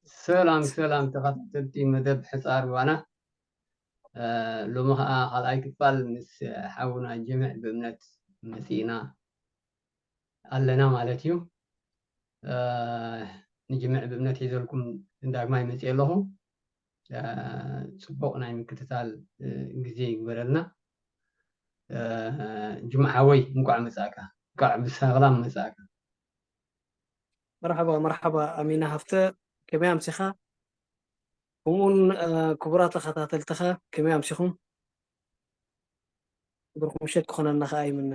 ሰላም ሰላም ተኸታተልቲ መደብ ሕፃር ባና። እ፣ ሎሚ ኸዓ ካልኣይ ክፋል ምስ ሓውና ጅምዕ ብእምነት መፂእና ኣለና ማለት እዩ። እ፣ ንጅምዕ ብእምነት ሒዘልኩም ዳግማይ መፂእ ኣለኹ። እ፣ ፅቡቕ ናይ ምክትታል፣ እ፣ ግዜ ይግበረልና። እ፣ ጅምዕ ሓወይ እንኳዕ መፃእካ፣ እንኳዕ ብሰላም መፃእካ። መርሓባ መርሓባ ኣሚና ሃፍተ፣ ከመይ ኣምሲኻ? ከምኡውን እ፣ ክቡራት ተኸታተልትኻ ከመይ ኣምሲኹም? ብሩኽ ምሸት ክኾነና ኸዓ ይምነ።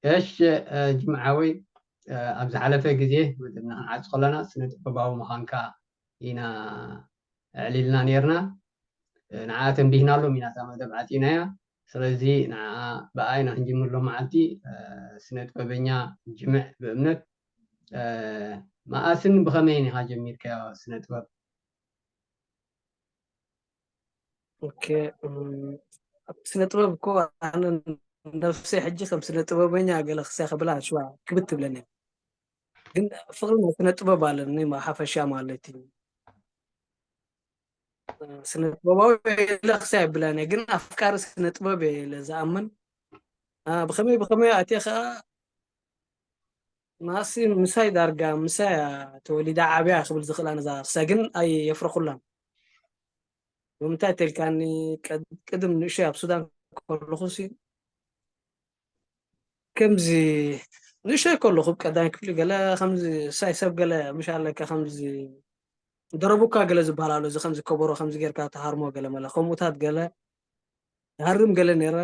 እሺ፣ እ፣ ጅምዓዊ፣ እ፣ ኣብ ዝሓለፈ ግዜ መደብና ክንዓጽ ከለና ስነ ጥበባዊ ምዃንካ ኢና ኣዕሊልና ነርና። እ፣ ንዓ ተንቢህናሎም ኢና እታ መደብ ዓጺናያ። ስለዚ ንዓ ብኣ ኢና ክንጅምር ሎም መዓልቲ። እ፣ ስነ ጥበበኛ ጅምዕ ብእምነት፣ እ፣ መኣስን ብኸመይን ኢኻ ጀሚርካዮ ስነ ጥበብ? ኦኬ፣ እም፣ ኣብ ስነ ጥበብ እኮ ኣነ ነብሰይ ሕጂ ከም ስነ ጥበበኛ ገለ ክስያ ክብላ ሽዋ ክብት ትብለኒ። ግን ፍቕሪ ናይ ስነ ጥበብ ኣለኒ ማ-፣ ሓፈሻ ማለት እዩ። ስነ ጥበባዊ ኢለ ክሳይ ይብላኒ፣ ግን ኣፍቃሪ ስነ ጥበብ እየ ኢለ ዝኣምን። አ፣ ብኸመይ ብኸመይ ኣትየ ኸዓ ማሲ ምሳይ ዳርጋ ምሳይ እያ ተወሊዳ ዓብያ ክብል ዝኽእላ ነዛ ክሳይ ግን ኣየፍረኹላን። ብምንታይ ተልካኒ ቀድ-፣ ቅድም ንእሽተይ ኣብ ሱዳን ከለኹ ሲ ከምዚ ንእሽተይ ከለኹ ቀዳማይ ክፍሊ ገለ ከምዚ ሳይ ሰብ ገለ ምሽ ኣለካ ከምዚ ደረቡካ ገለ ዝበሃል ኣሎ፣ እዚ ከምዚ ከበሮ ከምዚ ጌርካ ትሃርሞ ገለ መለ ከምኡታት ገለ ይሃርም ገለ ነይረ።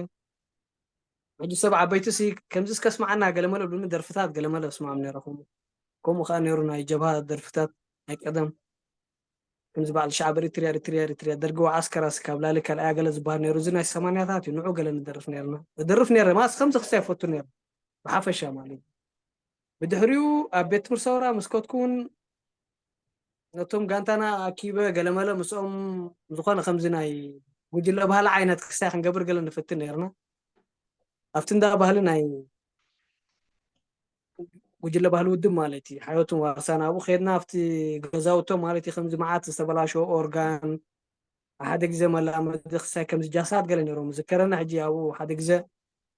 ሕጂ ሰብ ዓበይቲ ሲ ከምዚ እስከ ስማዓና ገለ መለ ብሉኒ ደርፍታት ገለ መለ ስማዕም ነይረ። ከምኡ ከምኡ ከዓ ነይሩ ናይ ጀብሃ ደርፍታት ናይ ቀደም። ከምዚ በዓል ሻዕብ ኤሪትርያ፣ ኤሪትርያ፣ ኤሪትርያ፣ ደርጊ ወዓስከር ኣስካብ ላሊ ካልኣያ ገለ ዝበሃል ነይሩ። እዚ ናይ ሰማንያታት እዩ። ንዑ ገለ ንደርፍ ነይርና። እደርፍ ነይረ። ማስ ከምዚ ክሳይ ይፈቱ ነይረ። ብሓፈሻ ማለት እዩ። ብድሕሪኡ ኣብ ቤት ትምህርቲ ሰውራ ምስ ከድኩ እውን ነቶም ጋንታና ኣኪበ ገለመለ ምስኦም ዝኾነ ከምዚ ናይ ጉጅለ ባህሊ ዓይነት ክሳይ ክንገብር ገለ ንፍትን ነይርና። ኣብቲ እንዳ ባህሊ ናይ ጉጅለ ባህሊ ውድብ ማለት እዩ። ሓዮትን ዋርሳን ኣብኡ ከድና ኣብቲ ገዛውቶም ማለት እዩ። ከምዚ መዓት ዝተበላሸወ ኦርጋን፣ ሓደ ግዜ መላመዲ ክሳይ ከምዚ ጃሳት ገለ ነይሮም ዝከረና። ሕጂ ኣብኡ ሓደ ግዜ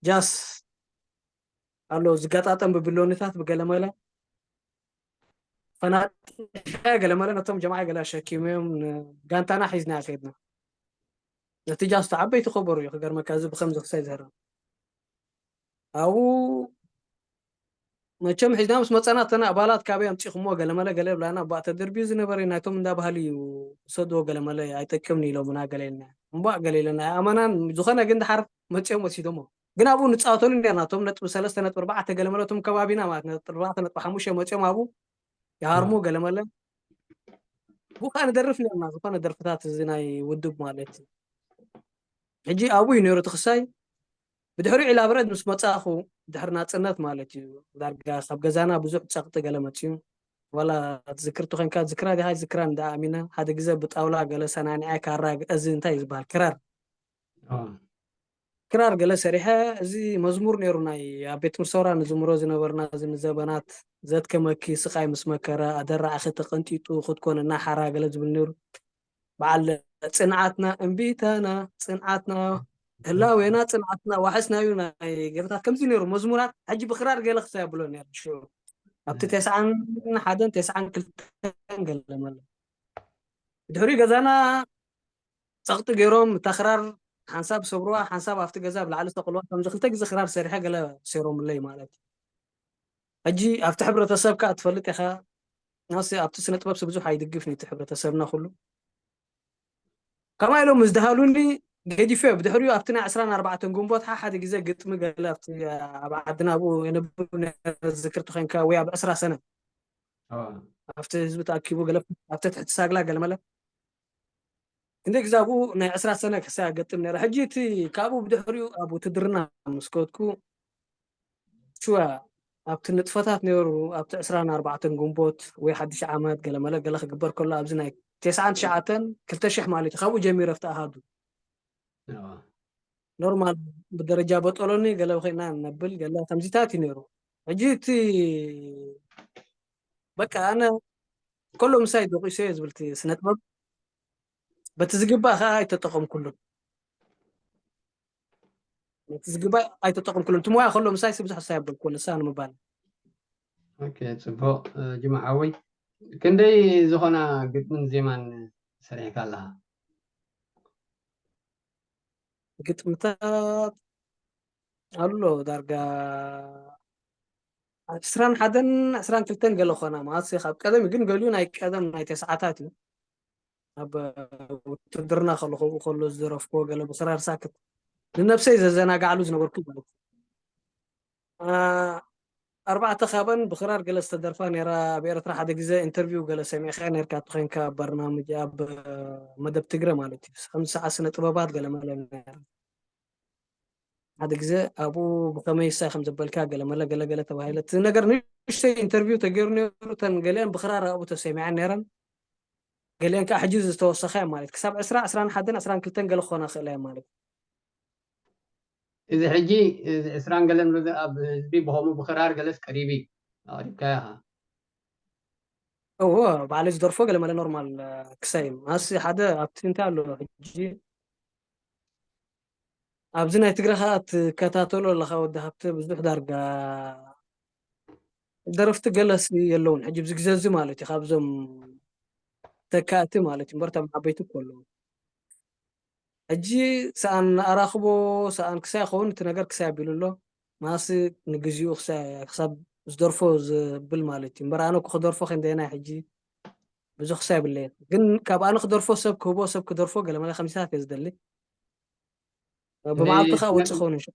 ጃስ ኣሎ ዝገጣጠም ብብሎንታት ብገለመለ ፈናጢሻ ገለመለ ነቶም ጀማዓ ገለ ኣሸኪሞም ንጋንታና ሒዝና ከድና። ነቲ ጃስ ዓበይቲ ከበሩ እዩ ክገርመካ፣ እዚ ብከምዚ ክሳይ ዝህረም። ኣብኡ መቸም ሒዝና ምስ መጸና እተን ኣባላት ካበይ ኣምጺኹምዎ ገለመለ ገለ ብላና፣ እባ ተደርብዩ ዝነበረ ናይቶም እንዳ ባህሊ እዩ፣ ውሰድዎ ገለመለ ኣይጠቅምን ኢሎምና ገለ ኢልና። እምባእ ገለ ኢለና ኣይኣመናን። ዝኾነ ግን ድሓር መጺኦም ወሲዶሞ። ግን ኣብኡ ንጻወተሉ ነርና፣ እቶም ነጥቢ ሰለስተ ነጥቢ ኣርባዕተ ገለመለ እቶም ከባቢና ማለት ነጥቢ ኣርባዕተ ነጥቢ ሓሙሽተ መጺኦም ኣብኡ ይሃርሙ ገለመለ። ብኡ ከዓ ንደርፍ ነርና፣ ዝኾነ ደርፍታት እዚ ናይ ውድብ ማለት እዩ። ሕጂ ኣብኡ እዩ ነይሩ እቲ ክሳይ። ብድሕሪኡ ዒላ በረድ ምስ መጻእኹ፣ ድሕሪ ናጽነት ማለት እዩ፣ ዳርጋ ካብ ገዛና ብዙሕ ጸቕጢ ገለ መጽዩ። ዋላ ትዝክር ተኾይንካ ዝክራ ዲኻ ዝክራ እንዳ ኣሚና፣ ሓደ ግዜ ብጣውላ ገለ ሰናኒዐ ካራ እዚ እንታይ እዩ ዝበሃል? ክራር። ኣዎ። ክራር ገለ ሰሪሐ፣ እዚ መዝሙር ነይሩ ናይ ኣብ ቤት ትምህርቲ ሰውራ ንዝምሮ ዝነበርና፣ እዚ ንዘበናት ዘድከመኪ ስቓይ ምስ መከራ፣ ኣደራዕኺ ተቐንጢጡ ክትኮንና ሓራ ገለ ዝብል ነይሩ። በዓል ጽንዓትና እምቢታና፣ ጽንዓትና ህላዌና፣ ጽንዓትና ዋሕስና እዩ ናይ ገለታት ከምዚ ነይሩ መዝሙራት። ሕጂ ብክራር ገለ ክሳይ ኣብሎ ነይሩ ሽዑ። ኣብቲ ተስዓን ሓደን ተስዓን ክልተን ገለ መለ። ድሕሪ ገዛና ጸቕጢ ገይሮም እታ ክራር ሓንሳብ ሰብርዋ፣ ሓንሳብ ኣብቲ ገዛ ብላዕሊ ሰቕልዋ። ከምዚ ክልተ ግዜ ክራር ሰሪሐ ገለ ሰይሮምለይ ማለት እዩ። ሕጂ ኣብቲ ሕብረተሰብ ከኣ ትፈልጥ ኢኻ፣ ናስ ኣብቲ ስነ ጥበብ ብዙሕ ኣይድግፍን እቲ ሕብረተሰብና ኩሉ። ከማይ ኢሎም ምስ ደሃሉኒ ገዲፈ። ብድሕሪኡ ኣብቲ ናይ ዕስራን ኣርባዕተን ግንቦት ሓ-፣ ሓደ ግዜ ግጥሚ ገለ ኣብቲ ኣብ ዓድና ኣብኡ የነብብ ነይረ ዝዝክር ተኾይንካ ወይ ኣብ ዕስራ ሰነ ኣዎ። ኣብቲ ህዝቢ ተኣኪቡ ገለ ኣብቲ ትሕቲ ሳግላ ገለ መለ። እንደ ግዜ ኣብኡ ናይ ዕስራ ሰነ ክሳይ ኣገጥም ነይረ። ሕጂ እቲ ካብኡ ብድሕሪኡ ኣብ ውትድርና ምስ ከድኩ ሽዋ ኣብቲ ንጥፈታት ነይሩ ኣብቲ ዕስራን ኣርባዕተን ግንቦት ወይ ሓድሽ ዓመት ገለ መለ ገለ ክግበር ከሎ ኣብዚ ናይ ተስዓን ትሽዓተን ክልተ ሽሕ ማለት እዩ። ካብኡ ጀሚረ ኣብቲ ኣሃዱ። ኣዎ። ኖርማል ብደረጃ በጠሎኒ ገለ ኮይና ነብል ገለ ከምዚታት እዩ ነይሩ። ሕጂ እቲ በቃ ኣነ ከሎ ምሳይ ደቂሶ እየ ዝብል እቲ ስነ ጥበብ በቲ ዝግባእ ከዓ ኣይተጠቐምኩሉን። ነቲ ዝግባእ ኣይተጠቐምኩሉን። እቲ ሞያ ከሎ ምሳይ ብዙሕ ሳይ ኣበልኩ ንሳ ንምባል። ኦኬ፣ ጽቡቕ። ጅማ ሓወይ፣ ክንደይ ዝኾና ግጥምን ዜማን ሰሪሕካ ኣለኻ? ግጥምታት ኣሎ ዳርጋ ዕስራን ሓደን ዕስራን ክልተን ገለ ኾና ማለት ካብ ቀደም ግን ገሊኡ ናይ ቀደም ናይ ተስዓታት እዩ። ኣብ ውትድርና ከለኹ ከሎ ዝደረፍኩዎ ገለ ብክራር ሳክት ንነብሰይ ዘዘናጋዕሉ ዝነበርኩ ማለት ኣርባዕተ ካብን ብክራር ገለ ዝተደርፋ ነራ። ኣብ ኤርትራ ሓደ ግዜ ኢንተርቪው ገለ ሰሚዕካ ነርካ ተኾይንካ ኣብ በርናምጅ ኣብ መደብ ትግረ ማለት እዩ ከም ሰዓ ስነ ጥበባት ገለ መለ ነራ። ሓደ ግዜ ኣብኡ ብኸመይ ሳይ ከም ዘበልካ ገለ መለ ገለ ገለ ተባሂለ እቲ ነገር ንእሽተይ ኢንተርቪው ተገይሩ ነሩ። ተን ገሊአን ብክራር ኣብኡ ተሰሚዐን ነረን። ገሊአን ከዓ ሕጂ ዝተወሰኸ ማለት ክሳብ ዕስራ ዕስራን ሓደን ዕስራን ክልተን ገለ ክኾና ክእለ ማለት። እዚ ሕጂ እዚ ዕስራን ገለን ርዘ ኣብ ህዝቢ ብኸምኡ ብክራር ገለስ ቀሪቢ ኣቕሪብካያ ኢኻ። እዎ ባዕለይ ዝደርፎ ገለ መለ ኖርማል ክሳይ ኣስ ሓደ ኣብቲ እንታይ ኣሎ ሕጂ ኣብዚ ናይ ትግረ ከዓ ትከታተሎ ኣለካ ወዲ ሃብተ ብዙሕ ዳርጋ ደረፍቲ ገለስ የለውን ሕጂ ብዚ ግዜ እዚ ማለት እዩ ካብዞም ተካእቲ ማለት እዩ እምበር እቶም ዓበይቲ እኮ ኣለዉ። ሕጂ ሰኣን ኣራኽቦ ሰኣን ክሳይ ይኸውን እቲ ነገር ክሳይ ኣቢሉ ኣሎ። ማስ ንግዚኡ ክሳብ ዝደርፎ ዝብል ማለት እዩ እምበር ኣነ ክደርፎ ክንደየናይ ሕጂ ብዙ ክሳይ የብለየን። ግን ካብ ኣነ ክደርፎ ሰብ ክህቦ ሰብ ክደርፎ ገለመለ ከምዚታት እየ ዝደሊ። ብመዓልቲ ከዓ ወፂ ክኸውን እንሻ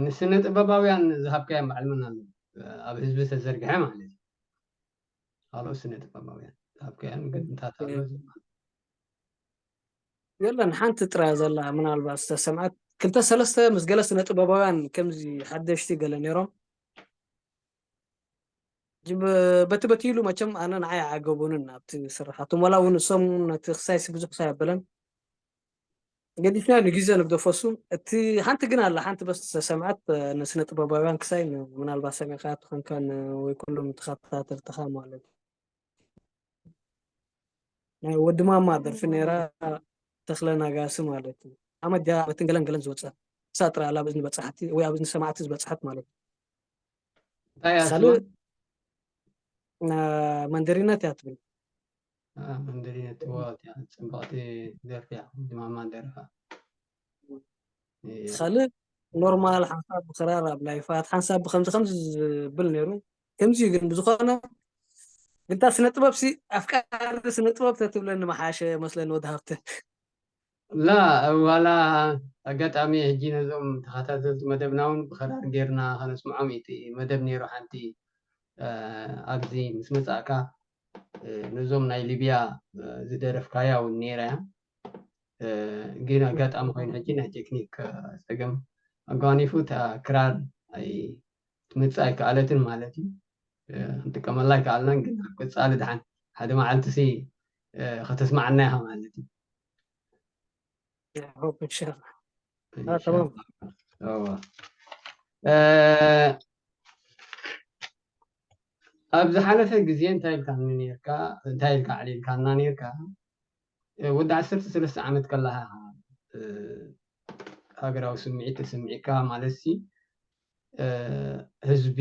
ንስነ ጥበባውያን ዝሃብካዮም በዓል መን ኣሎ ኣብ ህዝቢ ዝተዘርግሐ ማለት እዩ። ካልኦት ስነ ጥበባውያን ዝሃብካዮም ግጥምታት ኣሎ። የለን ሓንቲ ጥራይ ዘላ ምናልባት ዝተሰምዐት ክልተ ሰለስተ ምስ ገለ ስነ ጥበባውያን ከምዚ ሓደሽቲ ገለ ነይሮም። በቲ በቲ ኢሉ መቸም ኣነ ንዓይ ዓገቡንን ኣብቲ ስራሓቶም ዋላ እውን እሶም ነቲ ክሳይሲ ብዙሕ ክሳይ ኣበለን ገዲፍና ንግዜ ንግደፎ እሱ እቲ ሓንቲ ግን ኣላ ሓንቲ በስ ዝተሰምዐት ንስነ ጥበባውያን ክሳይ ምናልባት ሰሚዕካ ትኾንካ ወይ ኩሎም ተኸታተልትኻ ማለት ናይ ወዲ ማማ ደርፊ ነራ ተኽለ ናጋሲ ማለት እዩ። ኣመት ዲያ በትን ገለን ገለን ዝወፀ እሳ ጥራይ ኣላ ኣብ እዝኒ በፃሕቲ ወይ ኣብ እዝኒ ሰማዕቲ ዝበፅሐት ማለት እዩ። እንታይ እያ ካልእ ስማ? መንደሪነት እያ ትብል። መንደሪነት እዋ እያ ፅብቕቲ ደርፊ እያ። ወዲ ማማ ደርፋ እያ። ካልእ ኖርማል ሓንሳብ ብክራር ኣብ ላይፋት ሓንሳብ ብከምዚ ከምዚ ዝብል ነይሩ። ከምዚ እዩ ግን ብዝኾነ ግንታ ስነ ጥበብ ሲ ኣፍቃሪ ስነ ጥበብ ተትብለኒ መሓሸ መስለኒ ወዲ ሃብተ። ላ ዋላ ኣጋጣሚ ሕጂ ነዞም ተኸታተልቲ መደብና እውን ብኸራር ጌርና ከነስምዖም እዩ እቲ መደብ ነይሩ። ሓንቲ ኣብዚ ምስ መፃእካ ነዞም ናይ ሊብያ ዝደረፍካያ እውን ነይራ እያ። ግን ኣጋጣሚ ኮይኑ ሕጂ ናይ ቴክኒክ ፀገም ኣጓኒፉ እታ ክራር ትመፅእ ኣይከኣለትን ማለት እዩ። ክንጥቀመላ ኣይከኣልናን፣ ግን ኣብ ቀፃሊ ድሓን ሓደ መዓልቲ ሲ ከተስማዓና ኢኻ ማለት እዩ። ተማም ኣብ ዝሓለፈ ግዜ እንታይ ኢልካ ነርካ እንታይ ኢልካ ኣዕሊልካና ነርካ? ወዲ ዓሰርተ ሰለስተ ዓመት ከለኻ ሃገራዊ ስምዒት ተሰሚዕካ ማለት ሲ ህዝቢ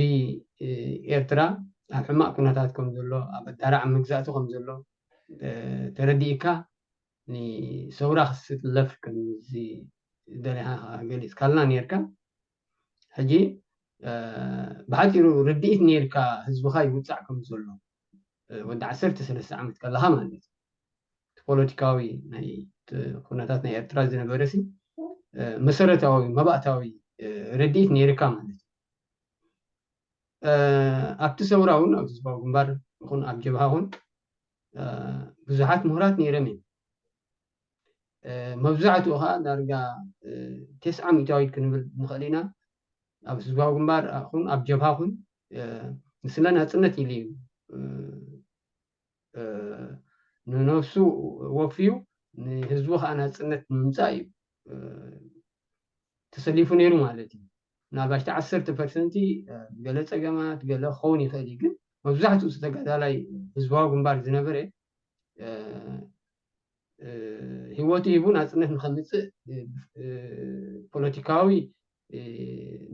ኤርትራ ኣብ ሕማቕ ኩነታት ከም ዘሎ ኣብ ኣዳራዕ መግዛእቲ ከም ዘሎ ተረዲእካ ንሰውራ ክትስለፍ ከም ዝደለኻ ገሊፅካልና ነርካ። ሕጂ ብሓፂሩ ርድኢት ነርካ ህዝብኻ ይውፃዕ ከም ዘሎ ወዲ ዓሰርተ ሰለስተ ዓመት ከለኻ ማለት እዩ። እቲ ፖለቲካዊ ናይ እቲ ኩነታት ናይ ኤርትራ ዝነበረ ሲ መሰረታዊ መባእታዊ ርድኢት ነርካ ማለት እዩ። ኣብቲ ሰውራ እውን ኣብ ህዝባዊ ግንባር ይኹን ኣብ ጀብሃ እውን ብዙሓት ምሁራት ነይሮም እዮም። መብዛሕትኡ ከዓ ዳርጋ ተስዓ ሚእታዊት ክንብል ንኽእል ኢና። ኣብ ህዝባዊ ግንባር ኹን ኣብ ጀብሃ ኹን ንስለ ናፅነት ኢሉ እዩ ንነፍሱ ወፍዩ ንህዝቡ ከዓ ናፅነት ንምምፃእ እዩ ተሰሊፉ ነይሩ ማለት እዩ። ምናልባሽ ዓሰርተ ፐርሰንቲ ገለ ፀገማት ገለ ክኸውን ይኽእል እዩ፣ ግን መብዛሕትኡ ተጋዳላይ ህዝባዊ ግንባር ዝነበረ፣ እ፣ እ፣ ህይወቱ ሂቡ ናጽነት ንኸምጽእ፣ እ፣ እ፣ ፖለቲካዊ፣ እ፣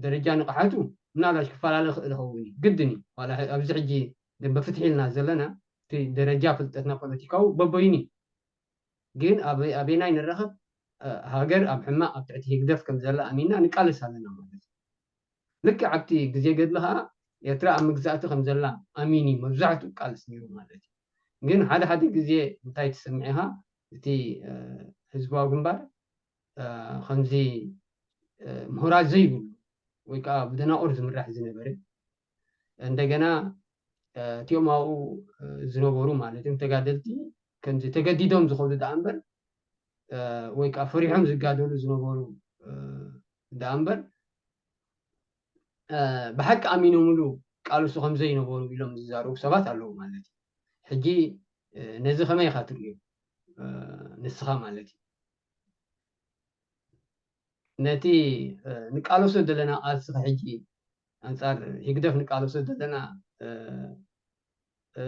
ደረጃ ንቕሓቱ ምናልባሽ ክፈላለ ይኽእል ይኸውን እዩ። ግድን እዩ። ዋላ ሕ-፣ ኣብዚ ሕጂ ደንበ ፍትሒ ኢልና ዘለና፣ እቲ ደረጃ ፍልጠትና ፖለቲካዊ በበይኑ እዩ። ግን ኣበ-፣ ኣበየናይ ንረኸብ? እ፣ ሃገር ኣብ ሕማቕ፣ ኣብ ትሕቲ ህግደፍ ከም ዘላ ኣሚንና ንቃለስ ኣለና ማለት እዩ። ልክዕ ኣብቲ ግዜ ገድሊ ኸኣ ኤርትራ ኣብ መግዛእቲ ከም ዘላ ኣሚን እዩ መብዛሕትኡ ቃልስ ነይሩ ማለት እዩ። ግን ሓደ ሓደ ግዜ እንታይ ትሰምዕ ኢኻ? እቲ፣ እ፣ ህዝባዊ ግንባር፣ እ፣ ከምዚ፣ እ፣ ምሁራት ዘይብሉ ወይ ከኣ ብደናቑር ዝምራሕ ዝነበረ፣ እንደገና፣ እ፣ እቲኦም ኣብኡ፣ እ፣ ዝነበሩ ማለት እዮም ተጋደልቲ ከምዚ ተገዲዶም ዝኸዱ ደኣ እምበር፣ እ፣ ወይ ከኣ ፈሪሖም ዝጋደሉ ዝነበሩ፣ እ፣ ደኣ እምበር፣ እ፣ ብሓቂ ኣሚኖምሉ ቃልሱ ከም ዘይነበሩ ኢሎም ዝዛረቡ ሰባት ኣለዉ ማለት እዩ። ሕጂ፣ እ፣ ነዚ ከመይ ኢኻ ትርእዮ? እ፣ ንስኻ ማለት እዩ። ነቲ፣ እ፣ ንቃለሶ ዘለና ቃልሲ ሕጂ ኣንጻር ህግደፍ ንቃለሶ ዘለና፣ እ፣ እ፣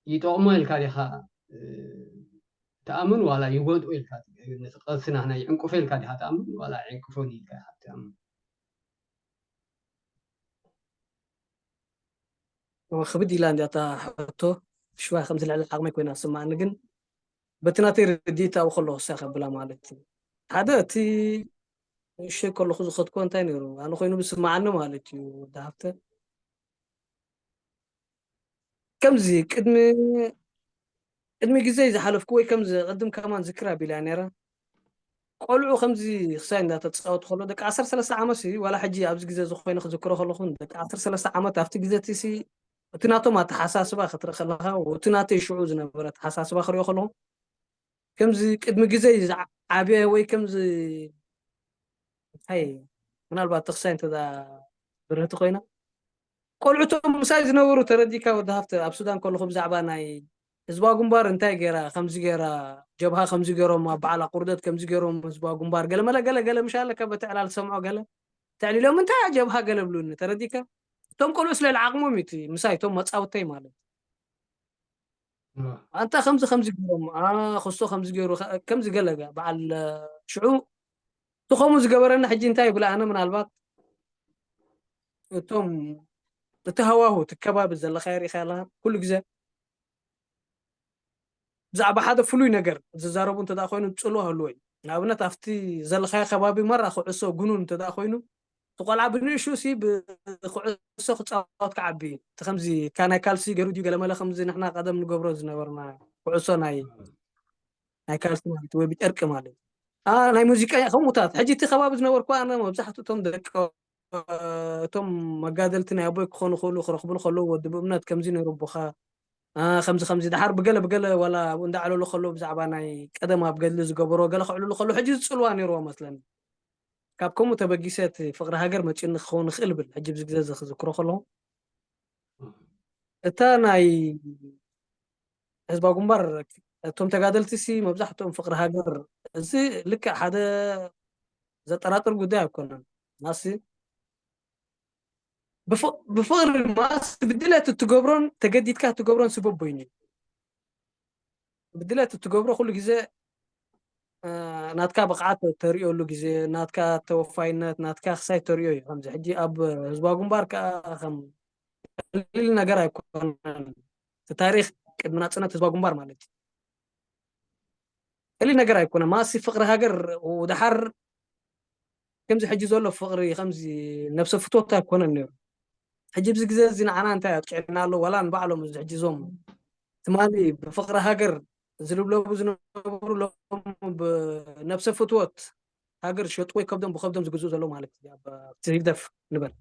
ይጠቕሞ ኢልካ ዲኻ፣ እ፣ ትኣምን ዋላ ይጎድኦ ኢልካ፣ ነቲ ቃልስና ናይ ዕንቅፎ ኢልካ ዲኻ ትኣምን ዋላ ዕንቅፎን ኢልካ ኢኻ ትኣምን? እወ፣ ክብድ ኢላ እንዲያ እታ ሕቶ። ሽዋ ከም ዝልዕል ዓቕመይ ኮይና ትስምዓኒ፣ ግን በቲ ናተይ ርድኢት ኣብኡ ከለኹ እሳ ከብላ ማለት እዩ። ሓደ እቲ ንእሽተይ ከለኹ ዝኸድኩዎ እንታይ ነይሩ? ኣነ ኮይኑ ዝስምዓኒ ማለት እዩ፣ ወዲ ሃብተ። ከምዚ ቅድሚ፣ ቅድሚ ግዜ ዝሓለፍኩ ወይ ከምዚ ቅድም ከማን ዝክር ኣቢላ ነይራ። ቆልዑ ከምዚ ክሳይ እንዳተጻወቱ ከሎ ደቂ ዓሰርተ ሰለስተ ዓመት ሲ፣ ዋላ ሕጂ ኣብዚ ግዜ ዝኾይነ ክዝክሮ ከለኹ ደቂ ዓሰርተ ሰለስተ ዓመት ኣብቲ ግዜ እቲ ሲ፣ እቲ ናቶም ኣተሓሳስባ ክትርኢ ከለኻ፣ እቲ ናተይ ሽዑ ዝነበረ ኣተሓሳስባ ክሪኦ ከለኹ፣ ከምዚ ቅድሚ ግዜ ዝዓበየ ወይ ከምዚ እንታይ፣ ምናልባት ተኽሳይ እንተ ደኣ ብርህቲ ኮይና፣ ቆልዑቶም ምሳይ ዝነበሩ ተረዲእካ፣ ወዲ ሃብተ፣ ኣብ ሱዳን ከለኹ ብዛዕባ ናይ ህዝባዊ ግንባር እንታይ ገይራ፣ ከምዚ ገይራ፣ ጀብሃ ከምዚ ገይሮም፣ ኣብ በዓል ኣቑርደት ከምዚ ገይሮም፣ ህዝባዊ ግንባር፣ ገለ መለ፣ ገለ፣ ገለ፣ ምሽ ኣለካ፣ በቲ ዕላል ዝሰምዖ ገለ፣ ተዕሊሎም፣ እንታይ እያ ጀብሃ ገለ ብሉኒ፣ ተረዲእካ? እቶም ቆልዑ ስለ ዓቕሞም እዩ እቲ፣ ምሳይ፣ እቶም መጻውተይ ማለት። ኣንታ ከምዚ፣ ከምዚ ገይሮም፣ ኣ፣ ክስቶ ከምዚ ገይሩ፣ ከ-፣ ከምዚ ገለ፣ በዓል፣ ሽዑ፣ እቲ ከምኡ ዝገበረና ሕጂ እንታይ ይብላ፣ ኣነ ምናልባት እቶም፣ እቲ ሃዋሁ፣ እቲ ከባቢ ዘለኻዮ ርኢኻዮ ኣለኻ፣ ኩሉ ግዜ ብዛዕባ ሓደ ፍሉይ ነገር ዝዛረቡ እንተ ደኣ ኮይኑ፣ ጽልዋ ህልዎ እዩ። ንኣብነት፣ ኣብቲ ዘለኻዮ ከባቢ ማራ ኩዕሶ ጉኑን እንተ ደኣ ኮይኑ፣ እቲ ቆልዓ ብንእሽቱ ሲ ብኩዕሶ ክጻወት ክዓቢ እዩ። እቲ ከምዚ ካ-፣ ናይ ካልሲ ገይሩ ድዩ ገለ መለ፣ ከምዚ ንሕና ቀደም ንገብሮ ዝነበርና ኩዕሶ ናይ፣ ናይ ካልሲ ማለት ወይ ብጨርቂ ማለት። ኣ፣ ናይ ሙዚቃ ከምኡታት። ሕጂ እቲ ከባቢ ዝነበርኩ ኣነ መብዛሕትኡ እቶም ደቂ፣ እቶም መጋደልቲ ናይ ኣቦይ ክኾኑ ክእሉ ክረኽቡ ከለዉ፣ ወዲ ብእምነት ከምዚ ነይሩ ኣቦኻ፣ ኣ፣ ከምዚ ከምዚ፣ ደሓር ብገለ ብገለ ዋላ ኣብኡ እንዳዕለሉ ከለዉ ብዛዕባ ናይ ቀደም ኣብ ገድሊ ዝገበሮ ገለ ክዕልሉ ከለዉ፣ ሕጂ ዝጽልዋ ነይርዎ መስለኒ። ካብ ከምኡ ተበጊሰ እቲ ፍቕሪ ሃገር መጺኡኒ ክኸውን ይኽእል እብል፣ ሕጂ ኣብዚ ግዜ እዚ ክዝክሮ ከለኹ። እታ ናይ ህዝባዊ ግንባር፣ እቶም ተጋደልቲ ሲ መብዛሕትኦም ፍቕሪ ሃገር፣ እዚ ልክዕ ሓደ ዘጠራጥር ጉዳይ ኣይኮነን። ማሲ ብፍ-፣ ብፍቕሪ ማሲ ብድለት እትገብሮን ተገዲድካ እትገብሮን ስበብ በይኑ እዩ። ብድለት እትገብሮ ኩሉ ግዜ፣ እ፣ ናትካ ብቕዓት ተርእየሉ ግዜ፣ ናትካ ተወፋይነት፣ ናትካ ክሳይ ተርእዮ እዩ። ከምዚ ሕጂ ኣብ ህዝባዊ ግንባር ከኣ ከም ቀሊል ነገር ኣይኮነን። እቲ ታሪኽ ቅድሚ ናጽነት ህዝባዊ ግንባር ማለት እዩ። ቀሊል ነገር ኣይኮነን። ማሲ ፍቕሪ ሃገር ወደሓር ከምዚ ሕጂ ዘሎ ፍቕሪ፣ ከምዚ ነብሰ ፍትወት ኣይኮነን ነይሩ። ሕጂ ኣብዚ ግዜ እዚ ንዓና እንታይ ኣጥቂዕና ኣሎ? ዋላ ንባዕሎም እዚ ሕጂ እዞም ትማሊ ብፍቕሪ ሃገር ዝልብለቡ ዝነበሩ፣ ሎም ብነብሰ ፍትወት ሃገር ዝሸጡ ወይ ከብዶም ብከብዶም ዝግዝኡ ዘለዉ ማለት እዩ። ኣብ፣ ኣብቲ ህግደፍ ንበል።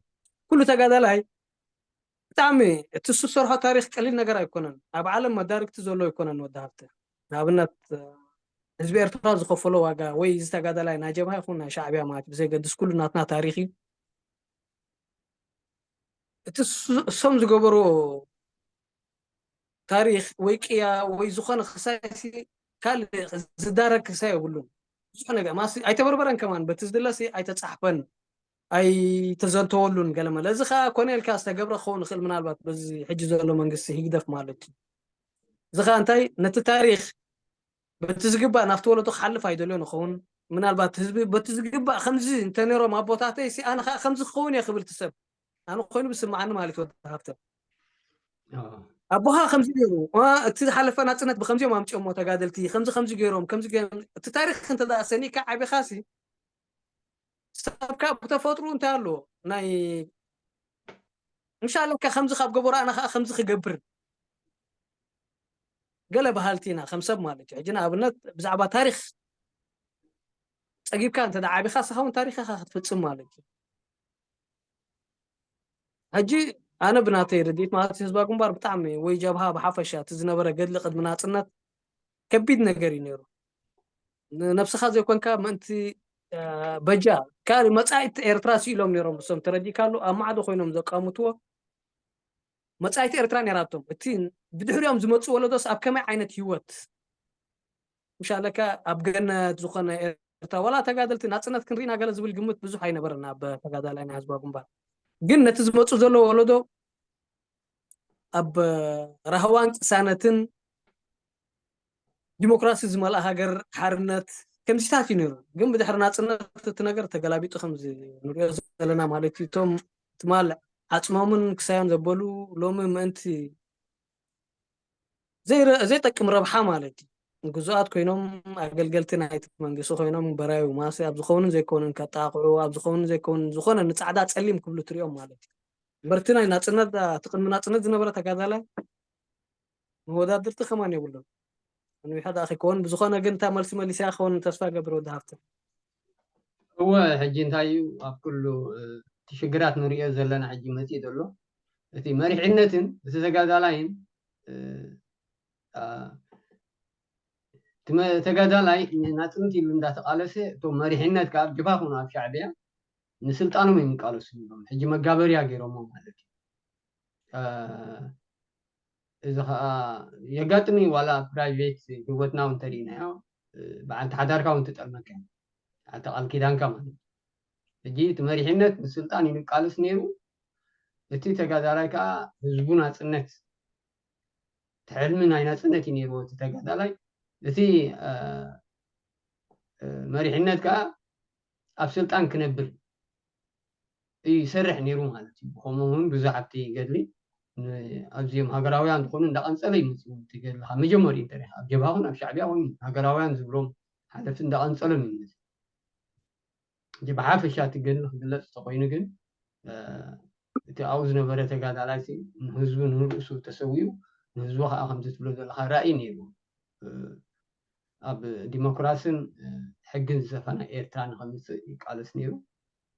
ኩሉ ተጋዳላይ ብጣዕሚ እቲ እሱ ዝሰርሖ ታሪኽ ቀሊል ነገር ኣይኮነን። ኣብ ዓለም መዳርግቲ ዘሎ ኣይኮነን ወዲ ሃብተ። ንኣብነት፣ ህዝቢ ኤርትራ ዝኸፈሎ ዋጋ ወይ እዚ ተጋዳላይ ናይ ጀብሃ ይኹን ናይ ሻዕብያ ማለት ብዘይገድስ ኩሉ ናትና ታሪኽ እዩ። እቲ እሱ-፣ እሶም ዝገበሮ ታሪኽ ወይ ቅያ ወይ ዝኾነ ክሳይ ሲ ካልእ ዝዳረግ ክሳይ የብሉን። ብዙሕ ነገር ማሲ ኣይተበርበረን ከማን በቲ ዝድለ ሲ ኣይተጻሕፈን። ኣይተዘንተወሉን ገለ መለ። እዚ ከዓ ኮነ ኢልካ ዝተገብረ ክኸውን ይኽእል፣ ምናልባት በዚ ሕጂ ዘሎ መንግስቲ ህግደፍ ማለት እዩ። እዚ ከዓ እንታይ ነቲ ታሪኽ በቲ ዝግባእ ናብቲ ወለዶ ክሓልፍ ኣይደልዮን ይኸውን። ምናልባት ህዝቢ በቲ ዝግባእ ከምዚ እንተነይሮም ኣቦታተይ ሲ ኣነ ከዓ ከምዚ ክኸውን እየ ክብል ትሰብ ኣነ ኮይኑ ብስምዓኒ ማለት እዩ። ወዲ ሃብተ ኣቦኻ ከምዚ ገይሩ እቲ ዝሓለፈ ናፅነት ብከምዚኦም ኣምፅኦሞ ተጋደልቲ ከምዚ ከምዚ ገይሮም ከምዚ ገይሮም እቲ ታሪክ እንተ ሰኒካ ዓቢኻሲ ሰብካ ብተፈጥሩ እንታይ ኣሎ ናይ ምሻለካ ከምዚ ካብ ገበሩ ኣነ ከዓ ከምዚ ክገብር ገለ በሃልቲ ኢና ከም ሰብ ማለት እዩ። ሕጂ ንኣብነት ብዛዕባ ታሪክ ፀጊብካ እንተ ዓቢኻ ስኻ እውን ታሪክ ኢኻ ክትፍፅም ማለት እዩ። ሕጂ ኣነ ብናተይ ርድኢት ማለት ህዝባ ግንባር ብጣዕሚ ወይ ጀብሃ ብሓፈሻ እቲ ዝነበረ ገድሊ ቅድሚ ናፅነት ከቢድ ነገር እዩ ነይሩ። ንነብስኻ ዘይኮንካ ምእንቲ በጃ ካልእ መፃኢት ኤርትራ ስኢሎም ነይሮም እሶም ተረዲእካ ኣሎ ኣብ ማዕዶ ኮይኖም ዘቃምትዎ መፃኢት ኤርትራ ነይራቶም እቲ ብድሕሪኦም ዝመፁ ወለዶስ ኣብ ከመይ ዓይነት ህይወት ምሻለካ ኣብ ገነት ዝኾነ ኤርትራ ዋላ ተጋደልቲ ናፅነት ክንሪና ገለ ዝብል ግምት ብዙሕ ኣይነበረና ኣብ ተጋዳላይ ናይ ህዝባዊ ግንባር ግን ነቲ ዝመፁ ዘሎ ወለዶ ኣብ ራህዋን ቅሳነትን ዲሞክራሲ ዝመልኣ ሃገር ሓርነት ከምዚታት እዩ ነይሩ ግን ብድሕሪ ናፅነት እቲ ነገር ተገላቢጡ ከምዚ ንሪኦ ዘለና ማለት እዩ እቶም ትማል ዓፅሞምን ክሳዮን ዘበሉ ሎሚ ምእንቲ ዘይጠቅም ረብሓ ማለት እዩ። ግዙኣት ኮይኖም ኣገልገልቲ ናይቲ መንግስቲ ኮይኖም በራዩ ማሲ ኣብ ዝኾኑን ዘይኮኑን ከጣቕዑ ኣብ ዝኾኑን ዘይኮኑን ዝኾነ ንፃዕዳ ፀሊም ክብሉ ትሪኦም ማለት እዩ። በርቲ ናይ ናፅነት እቲ ቅድሚ ናፅነት ዝነበረ ተጋዳላይ መወዳድርቲ ከማን የብሉን። ንዊሓ ዳ ከይከውን ብዝኾነ ግን እታ መልሲ መሊስያ ክኸውን ተስፋ ገብር ወዲ ሃፍተ። እወ ሕጂ እንታይ እዩ ኣብ ኩሉ እቲ ሽግራት ንሪኦ ዘለና ሕጂ መፂእ ዘሎ እቲ መሪሕነትን እቲ ተጋዳላይን ተጋዳላይ ናፅንት ኢሉ እንዳተቃለሰ እቶም መሪሕነት ከዓ ጅባኹን ኣብ ሻዕብያ ንስልጣኖም እዮም ይቃለሱ ሎም ሕጂ መጋበርያ ገይሮሞ ማለት እዩ። እዚ ከዓ የጋጥም እዩ ዋላ ፕራይቬት ህይወትና እውን ተሪኢናዮ በዓልቲ ሓዳርካ እውን ትጠልመካ በዓልቲ ቃል ኪዳንካ ማለት እዩ። ሕጂ እቲ መሪሕነት ንስልጣን እዩ ይቃለስ ነይሩ። እቲ ተጋዳላይ ከዓ ህዝቡ ናፅነት እቲ ሕልሚ ናይ ናፅነት እዩ ነይርዎ እቲ ተጋዳላይ። እቲ መሪሕነት ከዓ ኣብ ስልጣን ክነብር እዩ ይሰርሕ ነይሩ ማለት እዩ። ብከምኡ እውን ብዙሕ ኣብቲ ገድሊ ኣብዚኦም ሃገራውያን ዝኾኑ እንዳቐንፀለ ይመፅኡ እቲ ገድሊ ካብ መጀመሪኡ እንተ ኣብ ጀብሃ ኹን ኣብ ሻዕብያ ኹን ሃገራውያን ዝብሎም ሓለፍቲ እንዳቐንፀሎም ይመፅ። ብሓፈሻ እቲ ገድሊ ክግለፅ ተኮይኑ ግን እቲ ኣብኡ ዝነበረ ተጋዳላይ ንህዝቡ ንርእሱ ተሰዊኡ ንህዝቡ ከዓ ከምዚ ትብሎ ዘለካ ራእይ ነይሩ። ኣብ ዲሞክራስን ሕግን ዝሰፈና ኤርትራ ንከምፅእ ይቃለስ ነይሩ።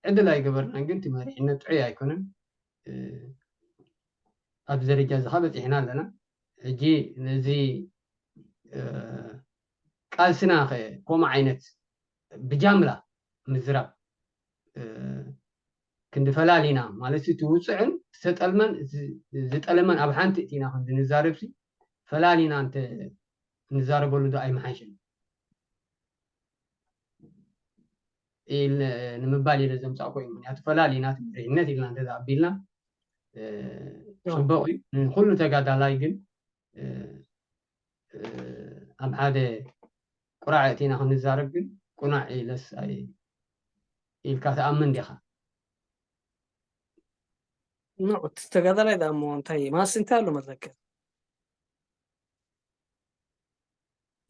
ዕድል ኣይገበርናን ግን እቲ መሪሕነት ጥዑይ ኣይኮነን። ኣብዚ ደረጃ እዚ ከ በፂሕና ኣለና። ሕጂ ነዚ ቃልስና ከ ከምኡ ዓይነት ብጃምላ ምዝራብ ክንዲ ፈላሊና ማለት እቲ ውፅዕን ዝተጠልመን ዝጠለመን ኣብ ሓንቲ እቲና ክንዲ ንዛረብ ፈላሊና እንተ ንዛረበሉ ዶ ኣይምሓሽን ንምባል ኢለ ዘምፃእኮ እዩ። ምክንያቱ ፈላሊና ትምርሕነት ኢልና እንተ ኣቢልና ፅቡቅ እዩ ንኩሉ ተጋዳላይ ግን ኣብ ሓደ ቁራዕ እቲና ክንዛረብ ግን ቁናዕ ኢለስ ኢልካ ትኣምን ዲኻ? ኖ እቲ ተጋዳላይ ዳሞ እንታይ ማስ እንታይ ኣሎ መዘከር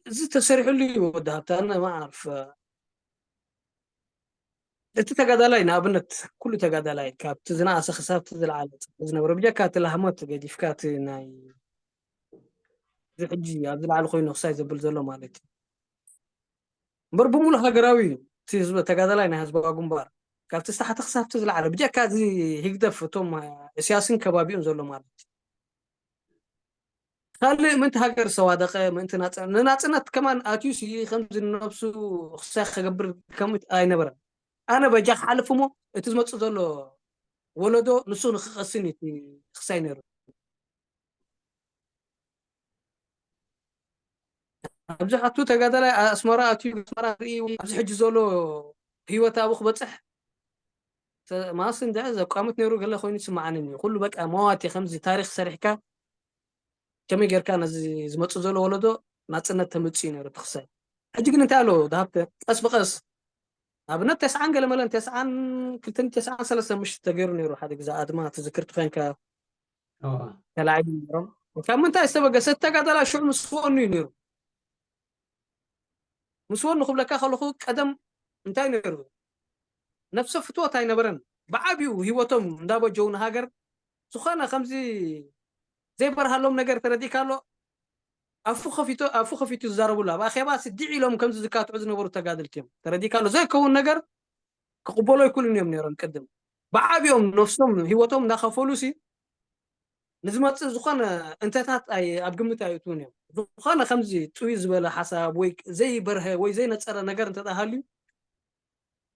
እዚ ተሰሪሑሉ እዩ ወዲ ሃብታነ ማዓርፍ እቲ ተጋዳላይ ንኣብነት ኩሉ ተጋዳላይ ካብቲ ዝነኣሰ ክሳብቲ ዝለዓለ ዝነበረ ብጀካ እቲ ላህሞት ገዲፍካ እቲ ናይ እዚ ሕጂ ኣብዚ ላዕሊ ኮይኑ ክሳይ ዘብል ዘሎ ማለት እዩ እምበር ብምሉእ ሃገራዊ እዩ እቲ ህዝቢ ተጋዳላይ ናይ ህዝባዊ ግንባር ካብቲ ስታሕቲ ክሳብቲ ዝለዓለ ብጀካ እዚ ህግደፍ እቶም እስያስን ከባቢኡን ዘሎ ማለት እዩ ካልእ ምእንቲ ሃገር ዝተዋደቀ ምእንቲ ንናፅነት ከማን ኣትዩ ሲ ከምዚ ንነብሱ ክሳይ ክገብር ከም ኣይነበረን ኣነ በጃ ክሓልፍ እሞ እቲ ዝመፅእ ዘሎ ወለዶ ንሱ ንክቀስን እዩ ክሳይ ነይሩ ኣብዚ ሓቱ ተጋዳላይ ኣስመራ ኣትዩ ኣስመራ ርኢ ኣብዚ ሕጂ ዘሎ ህይወት ኣብኡ ክበፅሕ ማስ እንደ ዘቋምት ነይሩ ገለ ኮይኑ ይስምዓኒ እዩ። ኩሉ በቃ መዋቲ ከምዚ ታሪኽ ሰሪሕካ ከመይ ጌርካ ነዚ ዝመጽእ ዘሎ ወለዶ ናጽነት ተምጽእ እዩ ነይሩ ትኽሳይ። ሕጂ ግን እንታይ ኣሎ ድሃብተ ቀስ ብቐስ ኣብነት ተስዓን ገለመለን ተስዓን ክልተን ተስዓን ሰለስተ ምሽት ተገይሩ ነይሩ ሓደ ግዜ ኣድማ ትዝክር ትኾንካ ተላዒሉ ነይሮም። ካብ ምንታይ ዝተበገሰ ተጋዳላይ ሽዑ ምስ ወኑ እዩ ነይሩ። ምስ ወኑ ክብለካ ከለኹ ቀደም እንታይ ነይሩ ነፍሰ ፍትወት ኣይነበረን። ብዓብዩ ህይወቶም እንዳበጀው ንሃገር ዝኾነ ከምዚ ዘይበርሃሎም ነገር ተረዲካ ኣሎ ኣፉ ከፊቱ ኣፉ ከፊቱ ዝዛረብሉ ኣብ ኣኼባ ስዲዕ ኢሎም ከምዚ ዝካትዑ ዝነበሩ ተጋደልቲ እዮም። ተረዲካ ኣሎ ዘይከውን ነገር ክቕበሎ ይክእሉን እዮም ነይሮም። ቅድም ብዓብዮም ነፍሶም ህይወቶም እንዳኸፈሉ ሲ ንዝመፅእ ዝኾነ እንተታት ኣብ ግምት ኣይእትውን እዮም። ዝኾነ ከምዚ ጥውይ ዝበለ ሓሳብ ወይ ዘይበርሀ ወይ ዘይነፀረ ነገር እንተሃልዩ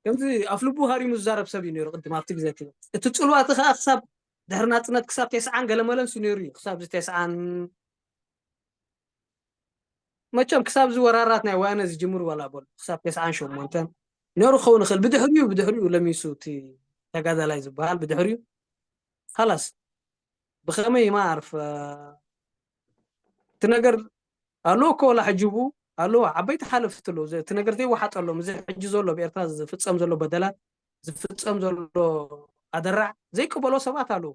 ከምዚ ኣፍልቡ ሃሪሙ ዝዛረብ ሰብ እዩ ነይሩ። ቅድም ኣብቲ ግዜ እቲ እቲ ፅልዋ እቲ ከዓ ክሳብ ድሕሪ ናፅነት ክሳብ ተስዓን ገለመለንሱ ነይሩ እዩ። ክሳብ እዚ ተስዓን መቸም ክሳብ እዚ ወራራት ናይ ወያነ ዝጅምር ዋላ በሉ ክሳብ ተስዓን ሸሞንተን ነይሩ ክኸውን ይኽእል። ብድሕሪኡ ብድሕሪኡ ለሚሱ እቲ ተጋዳላይ ዝበሃል ብድሕሪኡ ሃላስ ብኸመይ ማዕርፍ እቲ ነገር ኣለዎ እኮ ወላ ሕጂ ብኡ ኣለዎ ዓበይቲ ሓለፍቲ ኣለዉ። እዚ- እቲ ነገር ዘይወሓጠሎም እዚ ሕጂ ዘሎ ኣብ ኤርትራ ዝፍጸም ዘሎ በደላት ዝፍጸም ዘሎ ኣደራዕ ዘይቅበሎ ሰባት ኣለዉ።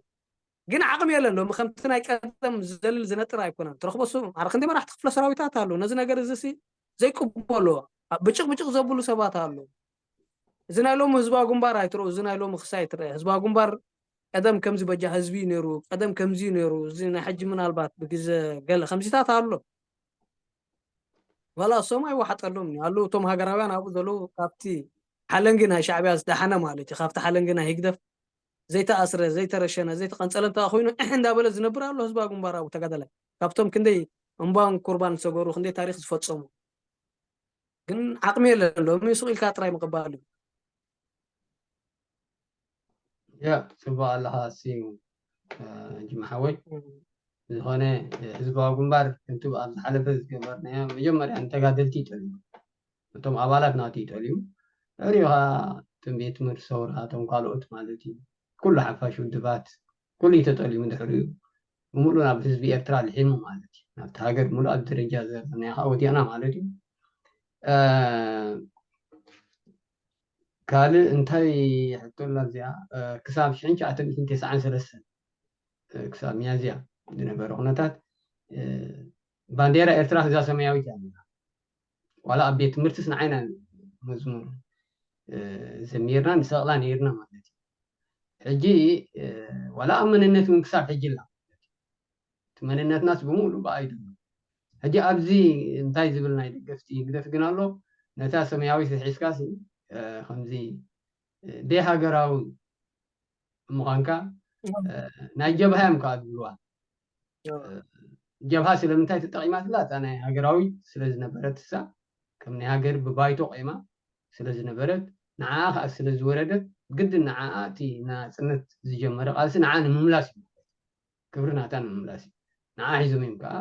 ግን ዓቕሚ የለን። ሎሚ ከምቲ ናይ ቀደም ዝዘልል ዝነጥር ኣይኮነን። ትረኽቦ እሱ ማዕረ ክንደይ መራሕቲ ክፍለ ሰራዊታት ኣለዉ። ነዚ ነገር እዚ ሲ ዘይቅበሎ ብጭቕ ብጭቕ ዘብሉ ሰባት ኣለዉ። እዚ ናይ ሎሚ ህዝባዊ ግንባር ኣይትረኡ። እዚ ናይ ሎሚ ክሳይ ትረአ ህዝባዊ ግንባር ቀደም ከምዚ በጃ ህዝቢ እዩ ነይሩ፣ ቀደም ከምዚ እዩ ነይሩ። እዚ ናይ ሕጂ ምናልባት ብግዘ ገለ ከምዚታት ኣሎ። ዋላ እሶም ኣይወሓጠሎም እዩ ኣለዉ እቶም ሃገራውያን ኣብኡ ዘለዉ ካብቲ ሓለንጊ ናይ ሻዕብያ ዝደሓነ ማለት እዩ። ካብቲ ሓለንጊ ናይ ህግደፍ ዘይተኣስረ፣ ዘይተረሸነ፣ ዘይተቐንጸለ እንተ ኮይኑ እሕ እንዳበለ ዝነብር ኣሎ ህዝባዊ ግንባር ኣብኡ ተጋዳላይ ካብቶም ክንደይ እምባን ኩርባን ዝሰገሩ ክንደይ ታሪኽ ዝፈጸሙ ግን ዓቕሚ የለን ሎሚ ሱቕ ኢልካ ጥራይ ምቕባል እዩ። ያ ጽቡቅ ኣለኻ ሲሙ እ፣ ጅማ ሓወይ። ዝኾነ እ፣ ህዝባዊ ግንባር ከምቲ ኣብ ዝሓለፈ ዝገበርናዮ መጀመርያ ንተጋደልቲ ይጠልዩ፣ እቶም ኣባላት ናቱ ይጠልዩ። ድሕሪኡ ከዓ እቶም ቤት ትምህርቲ ሰውራ እቶም ካልኦት ማለት እዩ ኩሉ ሓፋሽ ውድባት ኩሉ እዩ ተጠልዩ። ድሕሪኡ ብምሉእ ናብ ህዝቢ ኤርትራ ልሒሙ ማለት እዩ። ናብቲ ሃገር ምሉእ ኣብ ደረጃ ዘርናዮ ከዓ ወዲቕና ማለት እዩ። እ፣ ካልእ እንታይ ሕቶ ኣላ እዚኣ እ፣ ክሳብ ሽሕን ትሽዓተ ሚእትን ተስዓን ሰለስተን እ፣ ክሳብ ሚያዝያ ዝነበረ ኩነታት እ፣ ባንዴራ ኤርትራ እዛ ሰማያዊት እያ ነይራ። ዋላ ኣብ ቤት ትምህርትስ ንዓይና መዝሙር እ፣ ዘሚርና ንሰቕላ ነይርና ማለት እዩ። ሕጂ እ፣ ዋላ ኣብ መንነት እውን ክሳብ ሕጂ ኣላ። እቲ መንነትናስ ብምሉእ ብኣይ ድማ ሕጂ ኣብዚ እንታይ ዝብል ናይ ደገፍቲ ህግደፍ ግን ኣሎ ነታ ሰማያዊት ሒዝካሲ እ፣ ከምዚ እ፣ ደይ ሃገራዊ ምዃንካ እ፣ ናይ ጀብሃ እዮም ከዓ ዝብልዋ እ፣ ጀብሃ ስለምንታይ ተጠቂማትላ እታ ናይ ሃገራዊ ስለ ዝነበረት እሳ ከም ናይ ሃገር ብባይቶ ቆይማ ስለ ዝነበረት ንዓኣ ከዓ ስለ ዝወረደት ግድን ንዓኣ እቲ ናፅነት ዝጀመረ ቃልሲ ንዓ ንምምላስ እዩ ክብሪ ናታ ንምምላስ እዩ። ንዓ ሒዞም እዮም ከዓ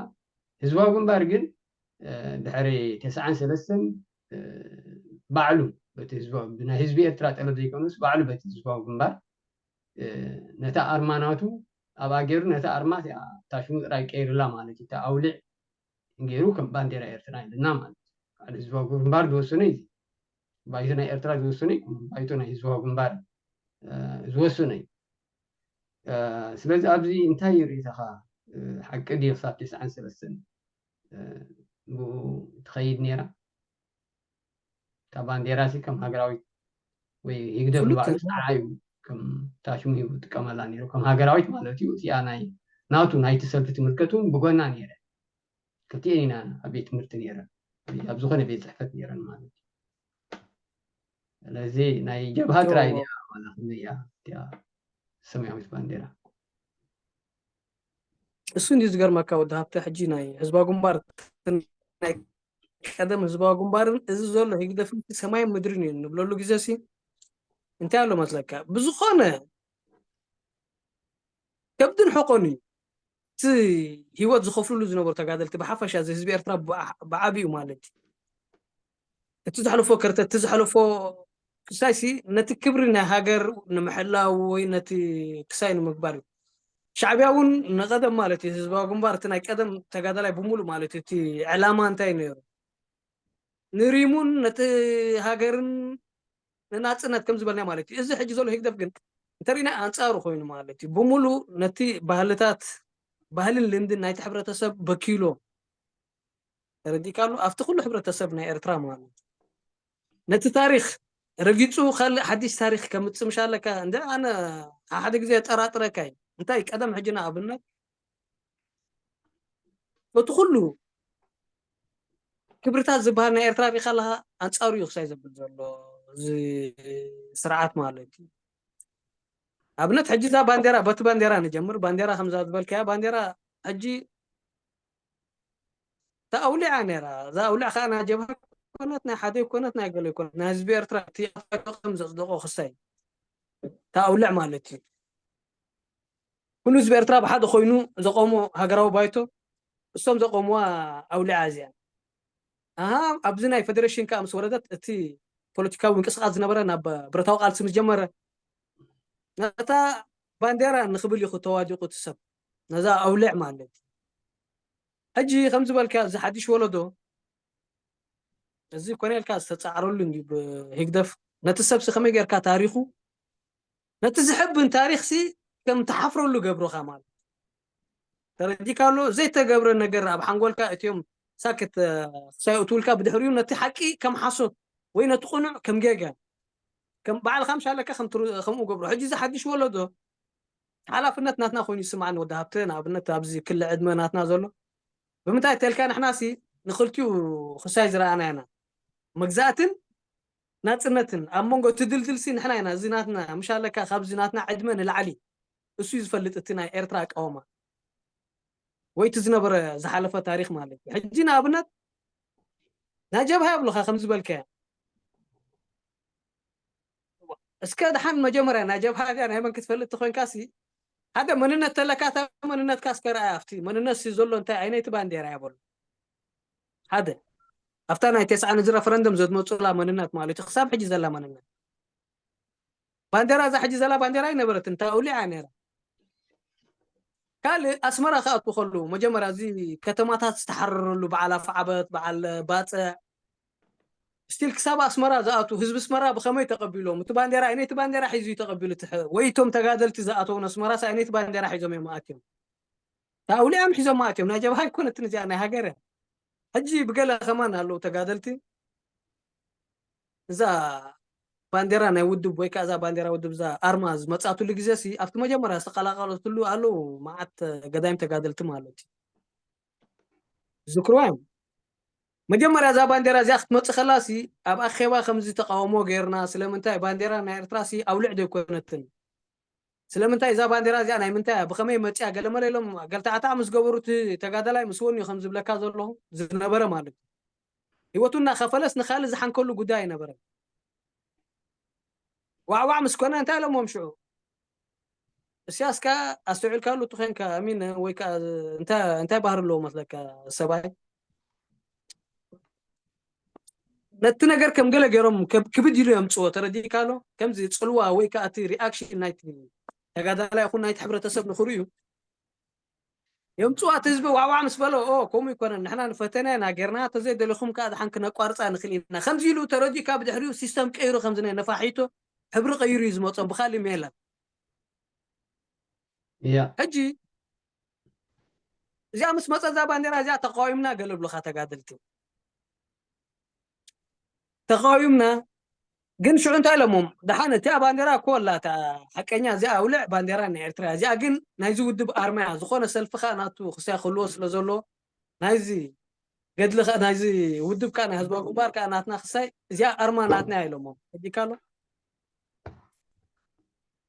ህዝባዊ ግንባር ግን እ፣ ድሕሪ ተስዓን ሰለስተን እ፣ ባዕሉ በቲ ህዝባዊ ብናይ ህዝቢ ኤርትራ ጠለብ ዘይኮነስ ባዕሉ በቲ ህዝባዊ ግንባር እ፣ ነታ ኣርማ ናቱ ኣብኣ ገይሩ ነታ ኣርማ እቲኣ ታሽሙ ጥራይ ቀይርላ ማለት እዩ። እታ ኣውሊዕ ገይሩ ከም ባንዴራ ኤርትራ ኢልና ማለት እዩ። ባዕሉ ህዝባዊ ግንባር ዝወሰነ እዩ። ባይቶ ናይ ኤርትራ ዝወሰነ ኣይኮነን። ባይቶ ናይ ህዝባዊ ግንባር እ፣ ዝወሰነ እዩ። እ፣ ስለዚ ኣብዚ እንታይ እዩ ርእይቶኻ? እ፣ ሓቂ ድዩ ክሳብ ተስዓን ሰለስተን እ፣ ብኡ ትኸይድ ነይራ? እታ ባንዴራ ሲ ከም ሃገራዊት ወይ ህግደፍ ፍሉጥ ንባዕሉ ንዓዩ ከም ታሽሙ ሂቡ ይጥቀመላ ነይሩ ከም ሃገራዊት ማለት እዩ። እቲኣ ናይ ናቱ ናይቲ ሰልፊ ትምልከት እውን ብጎና ነይረ። ክልቲኤን ኢና ኣብ ቤት ትምህርቲ ነይረን ኣብ ዝኾነ ቤት ፅሕፈት ነይረን ማለት እዩ። ስለዚ ናይ ጀብሃ ጥራይ እያ ዋላ ክንደይ እያ እቲኣ ሰማያዊት ባንዴራ። እሱ እንዲ ዝገርመካ ወዲ ሃብተ ሕጂ ናይ ህዝባዊ ግንባር ናይ ቀደም ህዝባዊ ግንባርን እዚ ዘሎ ህግደፍን ሰማይ ምድርን እዩ ንብለሉ ግዜ ሲ እንታይ ኣሎ መስለካ ብዝኾነ ከብድን ሕቆን እዩ እቲ ህይወት ዝኸፍልሉ ዝነበሩ ተጋደልቲ ብሓፈሻ እዚ ህዝቢ ኤርትራ ብዓ- ብዓቢኡ ማለት እዩ እቲ ዘሕለፎ ከርተ እቲ ዘሕለፎ ክሳይሲ ነቲ ክብሪ ናይ ሃገር ንምሕላው ወይ ነቲ ክሳይ ንምግባር እዩ። ሻዕብያ እውን ንቐደም ማለት እዩ ህዝባዊ ግንባር እቲ ናይ ቀደም ተጋዳላይ ብምሉእ ማለት እዩ እቲ ዕላማ እንታይ ነይሩ ንሪሙን ነቲ ሃገርን ንናፅነት ከም ዝበልና ማለት እዩ። እዚ ሕጂ ዘሎ ህግደፍ ግን እንተሪና ኣንፃሩ ኮይኑ ማለት እዩ ብምሉእ ነቲ ባህልታት ባህልን ልምድን ናይቲ ሕብረተሰብ በኪሎ ተረዲእካ ኣሎ ኣብቲ ኩሉ ሕብረተሰብ ናይ ኤርትራ ማለት እዩ። ነቲ ታሪኽ ረጊፁ ካልእ ሓድሽ ታሪኽ ከምፅእ ምሽ ኣለካ እንደ ኣነ ሓደ ግዜ ጠራጥረካ እዩ እንታይ ቀደም ሕጂ ንኣብነት እቲ ኩሉ ክብርታት ዝበሃል ናይ ኤርትራ ሪኢኻ ኣለኻ ኣንፃሩ እዩ ክሳይ ዘብል ዘሎ እዚ ስርዓት ማለት እዩ ኣብነት ሕጂ እዛ ባንዴራ በቲ ባንዴራ ንጀምር ባንዴራ ከምዛ ዝበልካያ ባንዴራ ሕጂ እታ ኣውሊዓ ነይራ እዛ ኣውሊዕ ከዓ ናይ ጀብሃ ኮነት ናይ ሓደ ኮነት ናይ ገለ ኮነት ናይ ህዝቢ ኤርትራ እቲ ከም ዘፅደቆ ክሳይ እታ ኣውሊዕ ማለት እዩ ኩሉ ህዝቢ ኤርትራ ብሓደ ኮይኑ ዘቆሞ ሃገራዊ ባይቶ እሶም ዘቆምዋ ኣውሊዓ እዚኣ ኣሃ ኣብዚ ናይ ፌደሬሽን ከዓ ምስ ወረደት እቲ ፖለቲካዊ ምንቅስቃስ ዝነበረ ናብ ብረታዊ ቃልሲ ምስ ጀመረ ነታ ባንዴራ ንክብል ኢኹ ተዋዲቁ እቲ ሰብ ነዛ ኣውልዕ ማለት ሕጂ ከም ዝበልካ እዚ ሓድሽ ወለዶ እዚ ኮነ ኢልካ ዝተፃዕረሉ እንዲ ብህግደፍ ነቲ ሰብሲ ከመይ ጌርካ ታሪኹ ነቲ ዝሕብን ታሪኽሲ ከም ትሓፍረሉ ገብሮኻ ማለት ተረዲካ ኣሎ ዘይተገብረ ነገር ኣብ ሓንጎልካ እትዮም ሳክት ክሳይ እትውልካ ብድሕሪኡ ነቲ ሓቂ ከም ሓሶት ወይ ነቲ ቁኑዕ ከም ጌጋ ከም ባዕልካ ምሻለካ ከም ትሩ- ከምኡ ገብሮ ሕጂ እዚ ሓድሽ ወለዶ ሓላፍነት ናትና ኮይኑ ይስማዓኒ ወዲ ሃብተ ንኣብነት ኣብዚ ክሊ ዕድመ ናትና ዘሎ ብምንታይ ተልካ ንሕናሲ ንክልቲኡ ክሳይ ዝረኣና ኢና መግዛእትን ናፅነትን ኣብ መንጎ እቲ ድልድልሲ ንሕና ኢና እዚ ናትና ምሻለካ ካብዚ ናትና ዕድመ ንላዕሊ እሱ እዩ ዝፈልጥ እቲ ናይ ኤርትራ ኣቃወማ ወይ እቲ ዝነበረ ዝሓለፈ ታሪክ ማለት እዩ ሕጂ ንኣብነት ናይ ጀብሃ የብልካ ከም ዝበልካዮ እስከ ድሓን መጀመርያ ናይ ጀብሃ እዚኣ ናይ መን ክትፈልጥ ተኮይንካ ሲ ሓደ መንነት ተለካ እታ መንነትካ እስከ ረኣያ ኣብቲ መንነት ሲ ዘሎ እንታይ ዓይነይቲ ባንዴራ እያ በሉ ሓደ ኣብታ ናይ ተስዓ ንዚ ረፈረንደም ዘትመፁላ መንነት ማለት እዩ ክሳብ ሕጂ ዘላ መንነት ባንዴራ እዛ ሕጂ ዘላ ባንዴራ ኣይነበረትን እንታይ ኣውሊዓ ነይራ ካልእ ኣስመራ ክኣቱ ከሉ መጀመርያ እዚ ከተማታት ዝተሓረረሉ በዓል ኣፍዓበት በዓል ባፅዕ ስቲል ክሳብ ኣስመራ ዝኣቱ ህዝቢ ኣስመራ ብኸመይ ተቐቢሎም እቲ ባንዴራ ኣይነይቲ ባንዴራ ሒዙ እዩ ተቐቢሉ ትሕ ወይ እቶም ተጋደልቲ ዝኣተውን ኣስመራስ ኣይነይቲ ባንዴራ ሒዞም እዮም ኣትዮም ኣውሊዓም ሒዞም ኣትዮም ናይ ጀብሃ ኣይኮነትን እዚኣ ናይ ሃገር ሕጂ ብገለ ከማን ኣለዉ ተጋደልቲ እዛ ባንዴራ ናይ ውድብ ወይ ከዓ እዛ ባንዴራ ውድብ እዛ ኣርማ ዝመፃትሉ ግዜ ሲ ኣብቲ መጀመርያ ዝተቀላቀለትሉ ኣለዉ መዓት ገዳይም ተጋደልቲ ማለት እዩ ዝክርዋ እዮም መጀመርያ እዛ ባንዴራ እዚኣ ክትመፅእ ከላ ሲ ኣብ ኣኼባ ከምዚ ተቃውሞ ገይርና ስለምንታይ ባንዴራ ናይ ኤርትራ ሲ ኣውልዕ ዘይኮነትን ስለምንታይ እዛ ባንዴራ እዚኣ ናይ ምንታይ እያ ብኸመይ መፅያ ገለመለ ኢሎም ገልታዕታዕ ምስ ገበሩ እቲ ተጋዳላይ ምስ ወን እዩ ከም ዝብለካ ዘለኹ ዝነበረ ማለት እዩ ህይወቱ እናኸፈለስ ንካልእ ዝሓንከሉ ጉዳይ ኣይነበረን ዋዕዋዕ ምስ ኮነ እንታይ ኢሎሞም ሽዑ እስያስ ከዓ ኣስተውዒልካሉ እቲ ኮንካ ኣሚን ወይ ከዓ እንታይ ባህሪ ኣለዎ መስለካ ሰብኣይ ነቲ ነገር ከም ገለ ገይሮም ክብድ ኢሉ የምፅዎ ተረዲእካ ኣሎ ከምዚ ፅልዋ ወይ ከዓ እቲ ሪኣክሽን ናይቲ ተጋዳላይ ይኹን ናይቲ ሕብረተሰብ ንኽርእዩ የምፅዋ እቲ ህዝቢ ዋዕዋዕ ምስ በሎ ኦ ከምኡ ይኮነን ንሕና ንፈተና ኢና ጌርና ተዘይደለኹም ከዓ ድሓን ክነቋርፃ ንኽእል ኢና ከምዚ ኢሉ ተረዲእካ ብድሕሪኡ ሲስተም ቀይሩ ከምዚ ናይ ነፋሒቶ ሕብሪ ቀይሩ እዩ ዝመፆም ብካሊእ ሜላ ሕጂ እዚኣ ምስ መፀ እዛ ባንዴራ እዚኣ ተቃዊምና ገለ ብሉካ ተጋደልቲ ተቃዊምና ግን ሽዑ እንታይ ኢሎሞም ደሓን እቲኣ ባንዴራ እኮ ኣላ እታ ሓቀኛ እዚኣ ኣውልዕ ባንዴራ ናይ ኤርትራ እዚኣ ግን ናይዚ ውድብ ኣርማ እያ ዝኾነ ሰልፊ ከዓ ናቱ ክሳይ ክህልዎ ስለ ዘሎ ናይዚ ገድሊ ከዓ ናይዚ ውድብ ከዓ ናይ ህዝባዊ ግንባር ከዓ ናትና ክሳይ እዚኣ ኣርማ ናትና እያ ኢሎሞም ሕጂካ ኣሎ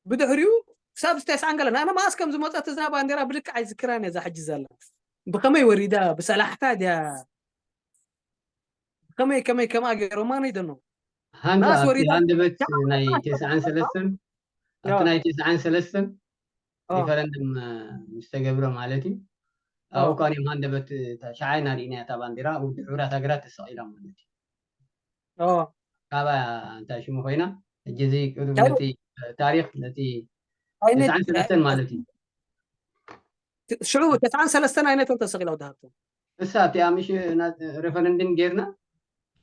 ብድሕሪኡ ክሳብ ዝተስዓን ገለን ኣነ መኣስ ከም ዝመፀት እዛ ባንዴራ ብልክዕ ኣይዝክራን እያ እዛ ሕጂ ዘላ ብከመይ ወሪዳ ብሰላሕታ ድያ ከመይ ከመይ ከምኣ ገይሮማ ነይደኖ ሃንድ መኣስ ወሪዳ ሃንደበት ናይ ተስዓን ሰለስተን ኣብቲ ናይ ተስዓን ሰለስተን ሪፈረንደም ምስ ተገብረ ማለት እዩ ኣብኡ ከኣ እኒኦም ሃንደበት ሻዓይ ናሪእና እታ ባንዴራ ውድብ ሕቡራት ሃገራት ተሰቒላ ማለት እዩ ካባ እንታይ ሽሙ ኮይና ሕጂ እዚ ቅድም ነቲ ታሪኽ ነቲ ኣይነት- ተስዓን ሰለስተን ማለት እዩ። ሽዑ ተስዓን ሰለስተን ኣይነቶም ተሰቒላ ወዲ ሃብቶም። እሳ እቲኣ ምሽ ና- ሬፈረንድም ጌርና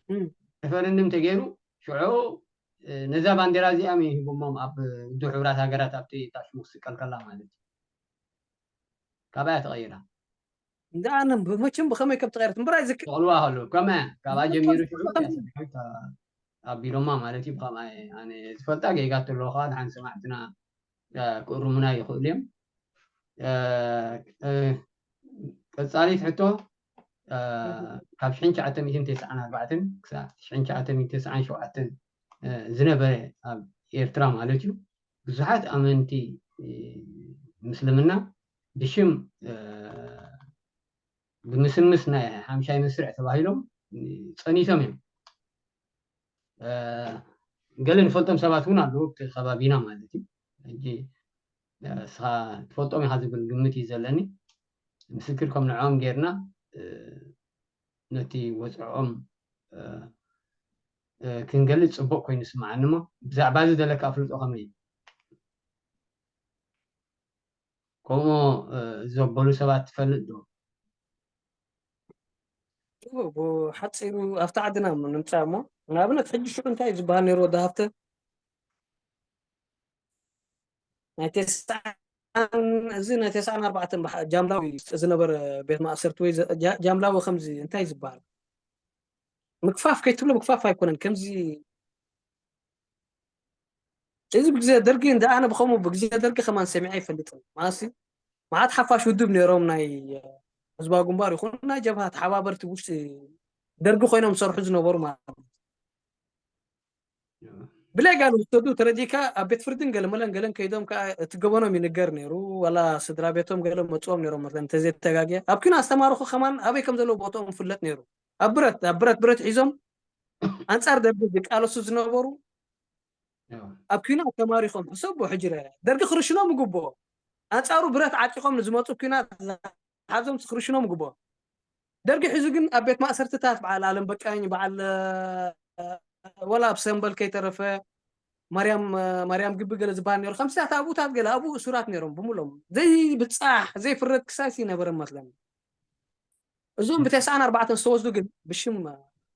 እም። ሬፈረንድም ተገይሩ ሽዑ ነዛ ባንዴራ እዚኣ ሂቦሞም ኣብ ውድብ ሕቡራት ሃገራት ኣብቲ ታሽሙክ ስቀል ከላ ማለት እዩ። ካብኣ ተቐይራ። እንዳ ኣነ ብመቸም ብኸመይ ከም ተቐይረት እምበር ኣይዝክር። ተቕልዋ ከሉ ከመ ካብኣ ጀሚሩ ሽዑ ኣቢሎማ ማለት እዩ። ብኸምኣ ኣነ ዝፈልጣ ጌጋ ተለዎ ከዓ ድሓን ሰማዕትና ክእርሙና ይኽእሉ እዮም። ቀፃሊት ሕቶ ካብ ሽሕን ትሽዓተ ሚእትን ተስዓን ኣርባዕተን ክሳብ ሽሕን ትሽዓተ ሚእትን ተስዓን ሸውዓተን ዝነበረ ኣብ ኤርትራ ማለት እዩ ብዙሓት ኣመንቲ ምስልምና ብሽም ብምስምስ ናይ ሓምሻይ መስርዕ ተባሂሎም ፀኒቶም እዮም። ገለ ንፈልጦም ሰባት እውን ኣለዉ ኣብቲ ከባቢና ማለት እዩ። ሕጂ እስኻ ትፈልጦም ኢኻ ዝብል ግምት እዩ ዘለኒ። ምስክር ከም ንዕኦም ጌርና ነቲ ወፅዕኦም ክንገልፅ ፅቡቅ ኮይኑ ይስምዓኒ። እሞ ብዛዕባ እዚ ዘለካ ኣፍልጦ ከመይ እዩ? ከምኡ ዘበሉ ሰባት ትፈልጥ ዶ? ብሓፂሩ ኣብቲ ዓድና ንምፃእ እሞ ንኣብነት ሕጂ ሽዑ እንታይ ዝበሃል ነይሩ ወዲ ሃብተ ናይ ተስዓን እዚ ናይ ተስዓን ኣርባዕተን ጃምላዊ ዝነበረ ቤት ማእሰርቲ ወይ ጃምላዊ ከምዚ እንታይ ዝበሃል ምግፋፍ ከይትብሎ ምግፋፍ ኣይኮነን ከምዚ እዚ ብግዜ ደርጊ እንደ ኣነ ብኸምኡ ብግዜ ደርጊ ከማን ሰሚዐ ኣይፈልጥን ማለትሲ መዓት ሓፋሽ ውድብ ነይሮም ናይ ህዝባዊ ግንባር ይኹን ናይ ጀብሃ ተሓባበርቲ ውሽጢ ደርጊ ኮይኖም ዝሰርሑ ዝነበሩ ማለት ብላይ ጋል ውሰዱ ተረዲካ ኣብ ቤት ፍርድን ገለመለን ገለን ከይዶም ከዓ እቲ ገበኖም ይንገር ነይሩ ዋላ ስድራ ቤቶም ገለ መፅኦም ነይሮም መለን እንተዘይተጋግየ ኣብ ኪኖ ኣስተማርኹ ከማን ኣበይ ከም ዘለዎ ቦትኦም ይፍለጥ ነይሩ ኣብ ብረት ኣብ ብረት ብረት ሒዞም ኣንፃር ደርጊ ዝቃለሱ ዝነበሩ ኣብ ኪኖ ተማሪኾም ሕሰቦ ሕጅረ ደርጊ ክርሽኖም ይግብኦ ኣንፃሩ ብረት ዓጢቖም ንዝመፁ ኪናት ሓዞም ክርሽኖም ይግብኦ ደርጊ ሒዙ ግን ኣብ ቤት ማእሰርትታት በዓል ኣለም በቃኝ በዓል ወላ ኣብ ሰንበል ከይተረፈ ማርያም ማርያም ግቢ ገለ ዝበሃል ነይሩ ከምስታት ኣብኡታት ገለ ኣብኡ እሱራት ነይሮም ብምሎም ዘይብፃሕ ዘይፍረድ ክሳይሲ ነበረ መስለኒ እዞም ብተስዓን ኣርባዕተን ዝተወስዱ ግን ብሽም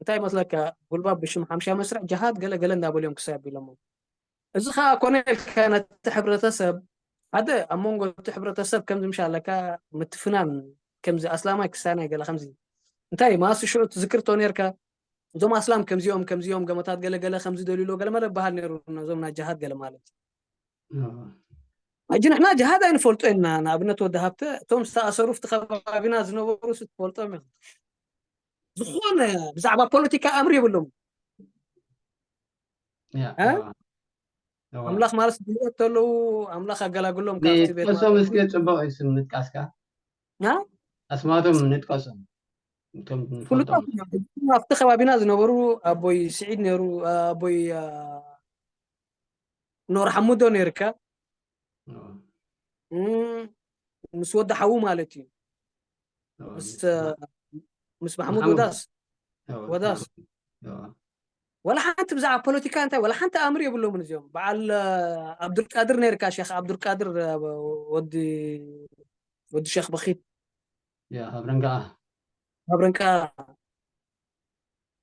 እንታይ መስለካ ጉልባብ ብሽም ሓምሻ መስርዕ ጅሃድ ገለ ገለ እንዳበልዮም ክሳይ ኣቢሎሞ እዚ ከዓ ኮነ ኢልካ ነቲ ሕብረተሰብ ሓደ ኣብ መንጎ እቲ ሕብረተሰብ ከምዚ ምሽ ኣለካ ምትፍናን ከምዚ ኣስላማይ ክሳናይ ገለ ከምዚ እንታይ ማስ ሽዑ ትዝክርቶ ነርካ እዞም ኣስላም ከምዚኦም ከምዚኦም ገመታት ገለገለ ከምዚ ደልሎ ገለመለ በሃል ነሩ ነዞም ናይ ጅሃድ ገለ ማለት ሕጂ ንሕና ጅሃድ ኣይንፈልጦ ኢና ንኣብነት ወዲ ሃብተ እቶም ዝተኣሰሩ ፍቲ ከባቢና ዝነበሩ ትፈልጦም ኢኹም ዝኾነ ብዛዕባ ፖለቲካ ኣምር የብሎም ኣምላኽ ማለት ብህይወት ተለዉ ኣምላኽ ኣገላግሎም ካብቲ ቤት ንጥቀሶም እስከ ፅቡቅ እዩ ስም ምጥቃስካ ኣስማቶም ንጥቀሶም ፍሉጣት ኣብቲ ከባቢና ዝነበሩ ኣቦይ ስዒድ ነሩ ኣቦይ ኖር ሓሙዶ ነርካ ምስ ወዲ ሓዉ ማለት እዩ ምስ ማሕሙድ ወዳስ ወዳስ ወላ ሓንቲ ብዛዕባ ፖለቲካ እንታይ ወላ ሓንቲ ኣምር የብሎምን እዚኦም በዓል ኣብዱልቃድር ነርካ ሸክ ኣብዱልቃድር ወዲ ወዲ ሸክ በኺት ኣብረንጋ ኣብረንጋ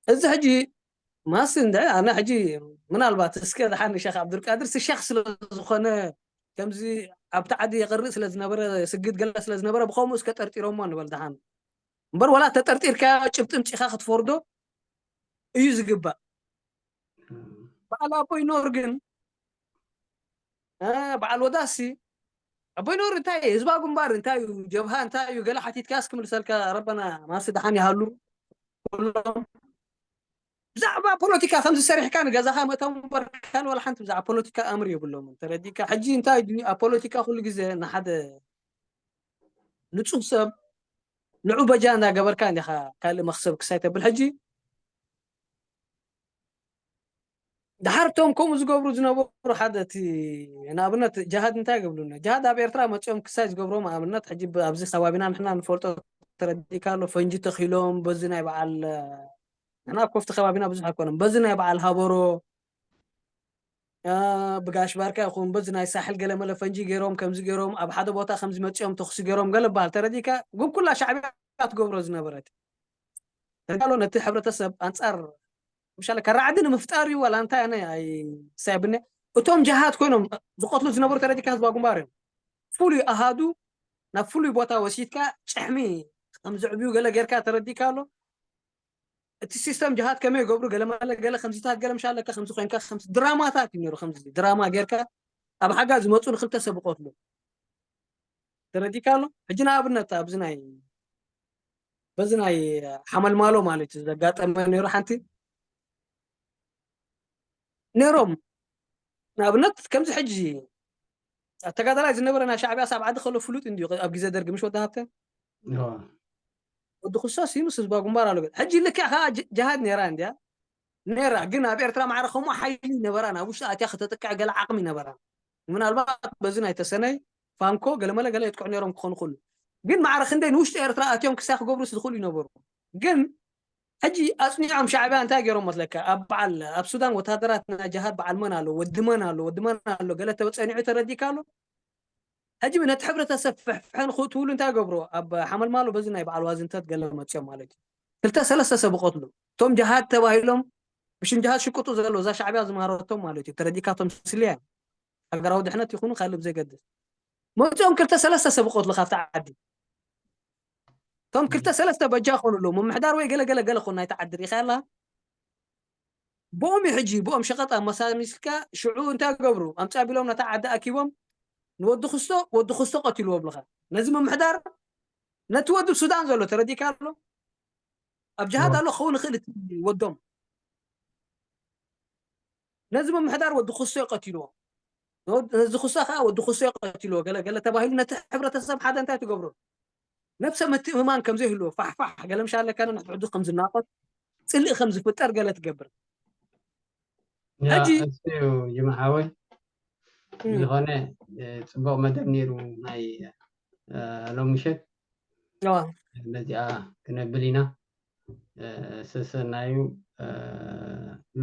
እዚ ሕጂ ማስ እንደ ኣነ ሕጂ ምናልባት እስከ ደሓን ሸክ ኣብዱልቃድር ሸክ ስለ ዝኾነ ከምዚ ኣብቲ ዓዲ የቕርእ ስለ ዝነበረ ስግድ ገለ ስለ ዝነበረ ብኸምኡ እስከ ጠርጢሮሞ ንበል ደሓን እምበር ዋላ ተጠርጢርካ ጭብጢ ምፂኻ ክትፈርዶ እዩ ዝግባእ በዓል ኣቦይ ኖር ግን በዓል ወዳሲ ኣቦይ ኖር እንታይ ህዝባዊ ግንባር እንታይ እዩ ጀብሃ እንታይ እዩ ገለ ሓቲትካስ ክምልሰልካ ረበና ማሲ ደሓን ይሃሉ ብዛዕባ ፖለቲካ ከምዚ ሰሪሕካ ንገዛኻ መእተው እምበር ካልእ ዋላ ሓንቲ ብዛዕባ ፖለቲካ ኣምር የብሎምን ተረዲእካ ሕጂ እንታይ ድዩ ኣብ ፖለቲካ ኩሉ ግዜ ንሓደ ንፁህ ሰብ ንዑ በጃ እንዳገበርካ እንዲኻ ካልእ መክሰብ ክሳይ ተብል ሕጂ ድሓር እቶም ከምኡ ዝገብሩ ዝነበሩ ሓደ እቲ ንኣብነት ጃሃድ እንታይ ይገብሩና ጃሃድ ኣብ ኤርትራ መፂኦም ክሳይ ዝገብሮም ኣብነት ሕጂ ኣብዚ ከባቢና ንሕና ንፈልጦ ተረዲእካ ኣሎ ፈንጂ ተኺሎም በዚ ናይ በዓል ንሕና ኮፍቲ ከባቢና ብዙሕ ኣይኮነን በዚ ናይ በዓል ሃበሮ ብጋሽ ባርካ ይኹን በዚ ናይ ሳሕል ገለመለ ፈንጂ ገይሮም ከምዚ ገይሮም ኣብ ሓደ ቦታ ከምዚ መፂኦም ተኽሲ ገይሮም ገለ በሃል ተረዲካ። ግን ኩላ ሻዕብያ ትገብሮ ዝነበረት ተጋሎ ነቲ ሕብረተሰብ ኣንፃር ምሻለ ከራዕዲ ንምፍጣር እዩ ዋላ እንታይ ኣነ ኣይሳይብኒ። እቶም ጀሃት ኮይኖም ዝቐትሉ ዝነበሩ ተረዲካ ህዝባ ግንባር እዮም። ፍሉይ ኣሃዱ ናብ ፍሉይ ቦታ ወሲድካ ጭሕሚ ከም ዝዕብዩ ገለ ጌርካ ተረዲካ ኣሎ። እቲ ሲስተም ጀሃት ከመይ ይገብሩ ገለ መለ ገለ ከምዚታት ገለ ምሻለካ ከምዚ ኮይንካ ከምዚ ድራማታት እዩ ነይሩ። ከምዚ ድራማ ጌርካ ኣብ ሓጋ ዝመፁ ንክልተ ሰብ ይቐትሉ ተረዲካ ኣሎ። ሕጂ ንኣብነት ኣብዚ ናይ በዚ ናይ ሓመልማሎ ማለት እዩ ዘጋጠመ ነይሩ። ሓንቲ ነይሮም ንኣብነት ከምዚ ሕጂ ተጋዳላይ ዝነበረ ናይ ሻዕብያ ሳብ ዓዲ ከሎ ፍሉጥ እንዲ ኣብ ግዜ ደርጊ ምሽ ወዲ ሃብተ ወዲ ክሶስ ይምስ ህዝባ ግንባር ኣሎ። ሕጂ ልክዕ ከዓ ጀሃድ ነይራ እንዲያ ነይራ፣ ግን ኣብ ኤርትራ ማዕረ ከምኡ ሓይሊ ነበራ ናብ ውሽጢ ኣትያ ከተጥቅዕ ገለ ዓቕሚ ነበራ። ምናልባት በዚ ናይ ተሰነይ ፋንኮ ገለመለ ገለ የጥቅዑ ነይሮም ክኾኑ ክሉ፣ ግን ማዕረ ክንደይ ንውሽጢ ኤርትራ ኣትዮም ክሳይ ክገብሩስ ዝኽእሉ ይነበሩ። ግን ሕጂ ኣጽኒዖም ሻዕብያ እንታይ ገይሮም መስለካ? ኣብ በዓል ኣብ ሱዳን ወታደራት ናይ ጀሃድ በዓል መን ኣሎ ወዲ መን ኣሎ ወዲ መን ኣሎ ገለ ተጸኒዑ ተረዲካ ኣሎ። ሕጂ ነቲ ሕብረተሰብ ፍሕፍሐ ንኽእትውሉ እንታይ ገብሮ? ኣብ ሓመልማሎ በዚ ናይ በዓል ዋዝንተት ገለ መፅኦም ማለት እዩ። ክልተ ሰለስተ ሰብ ይቐትሉ። እቶም ጀሃድ ተባሂሎም ብሽም ጀሃድ ሽቅጡ ዘሎ እዛ ሻዕብያ ዝማረቶም ማለት እዩ። ተረዲካቶም ስልያ ሃገራዊ ድሕነት ይኹኑ ካልእ ብዘይገድስ መፅኦም ክልተ ሰለስተ ሰብ ይቐትሉ ካብቲ ዓዲ። እቶም ክልተ ሰለስተ በጃ ኮኑ ኣለዉ ምምሕዳር ወይ ገለገለገለ ኮኑ ናይቲ ዓዲ ርኢኻ ያላ ብኦም እዩ ሕጂ ብኦም ሸቐጥ ኣመሳሚስካ ሽዑ እንታይ ገብሩ ኣምፃ ቢሎም ነታ ዓዲ ኣኪቦም ንወዲ ክስቶ ወዲ ክስቶ ቀትልዎ ብልኻ ነዚ ምምሕዳር ነቲ ወዲ ሱዳን ዘሎ ተረዲካ ኣሎ ኣብ ጅሃድ ኣሎ ክኸውን ይኽእል እቲ ወዶም ነዚ ምምሕዳር ወዲ ክስቶ ይቀትልዎ ነዚ ክስቶ ከዓ ወዲ ክስቶ ይቀትልዎ ገለ ገለ ተባሂሉ ነቲ ሕብረተሰብ ሓደ እንታይ ትገብሮ ነብሰ ምትእምማን ከም ዘይህልዎ ፋሕፋሕ ገለ ምሻለካ ንሕድሕዱ ከም ዝናቆት ፅልኢ ከም ዝፍጠር ገለ ትገብር ሕጂ እዩ ጅማ ሓወይ ዝኾነ ፅቡቅ መደብ ነይሩ ናይ ሎም ምሸት ነዚኣ ክነብል ኢና ሰሰናዩ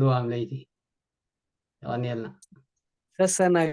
ልዋም ለይቲ የቐንየልና ሰሰናዩ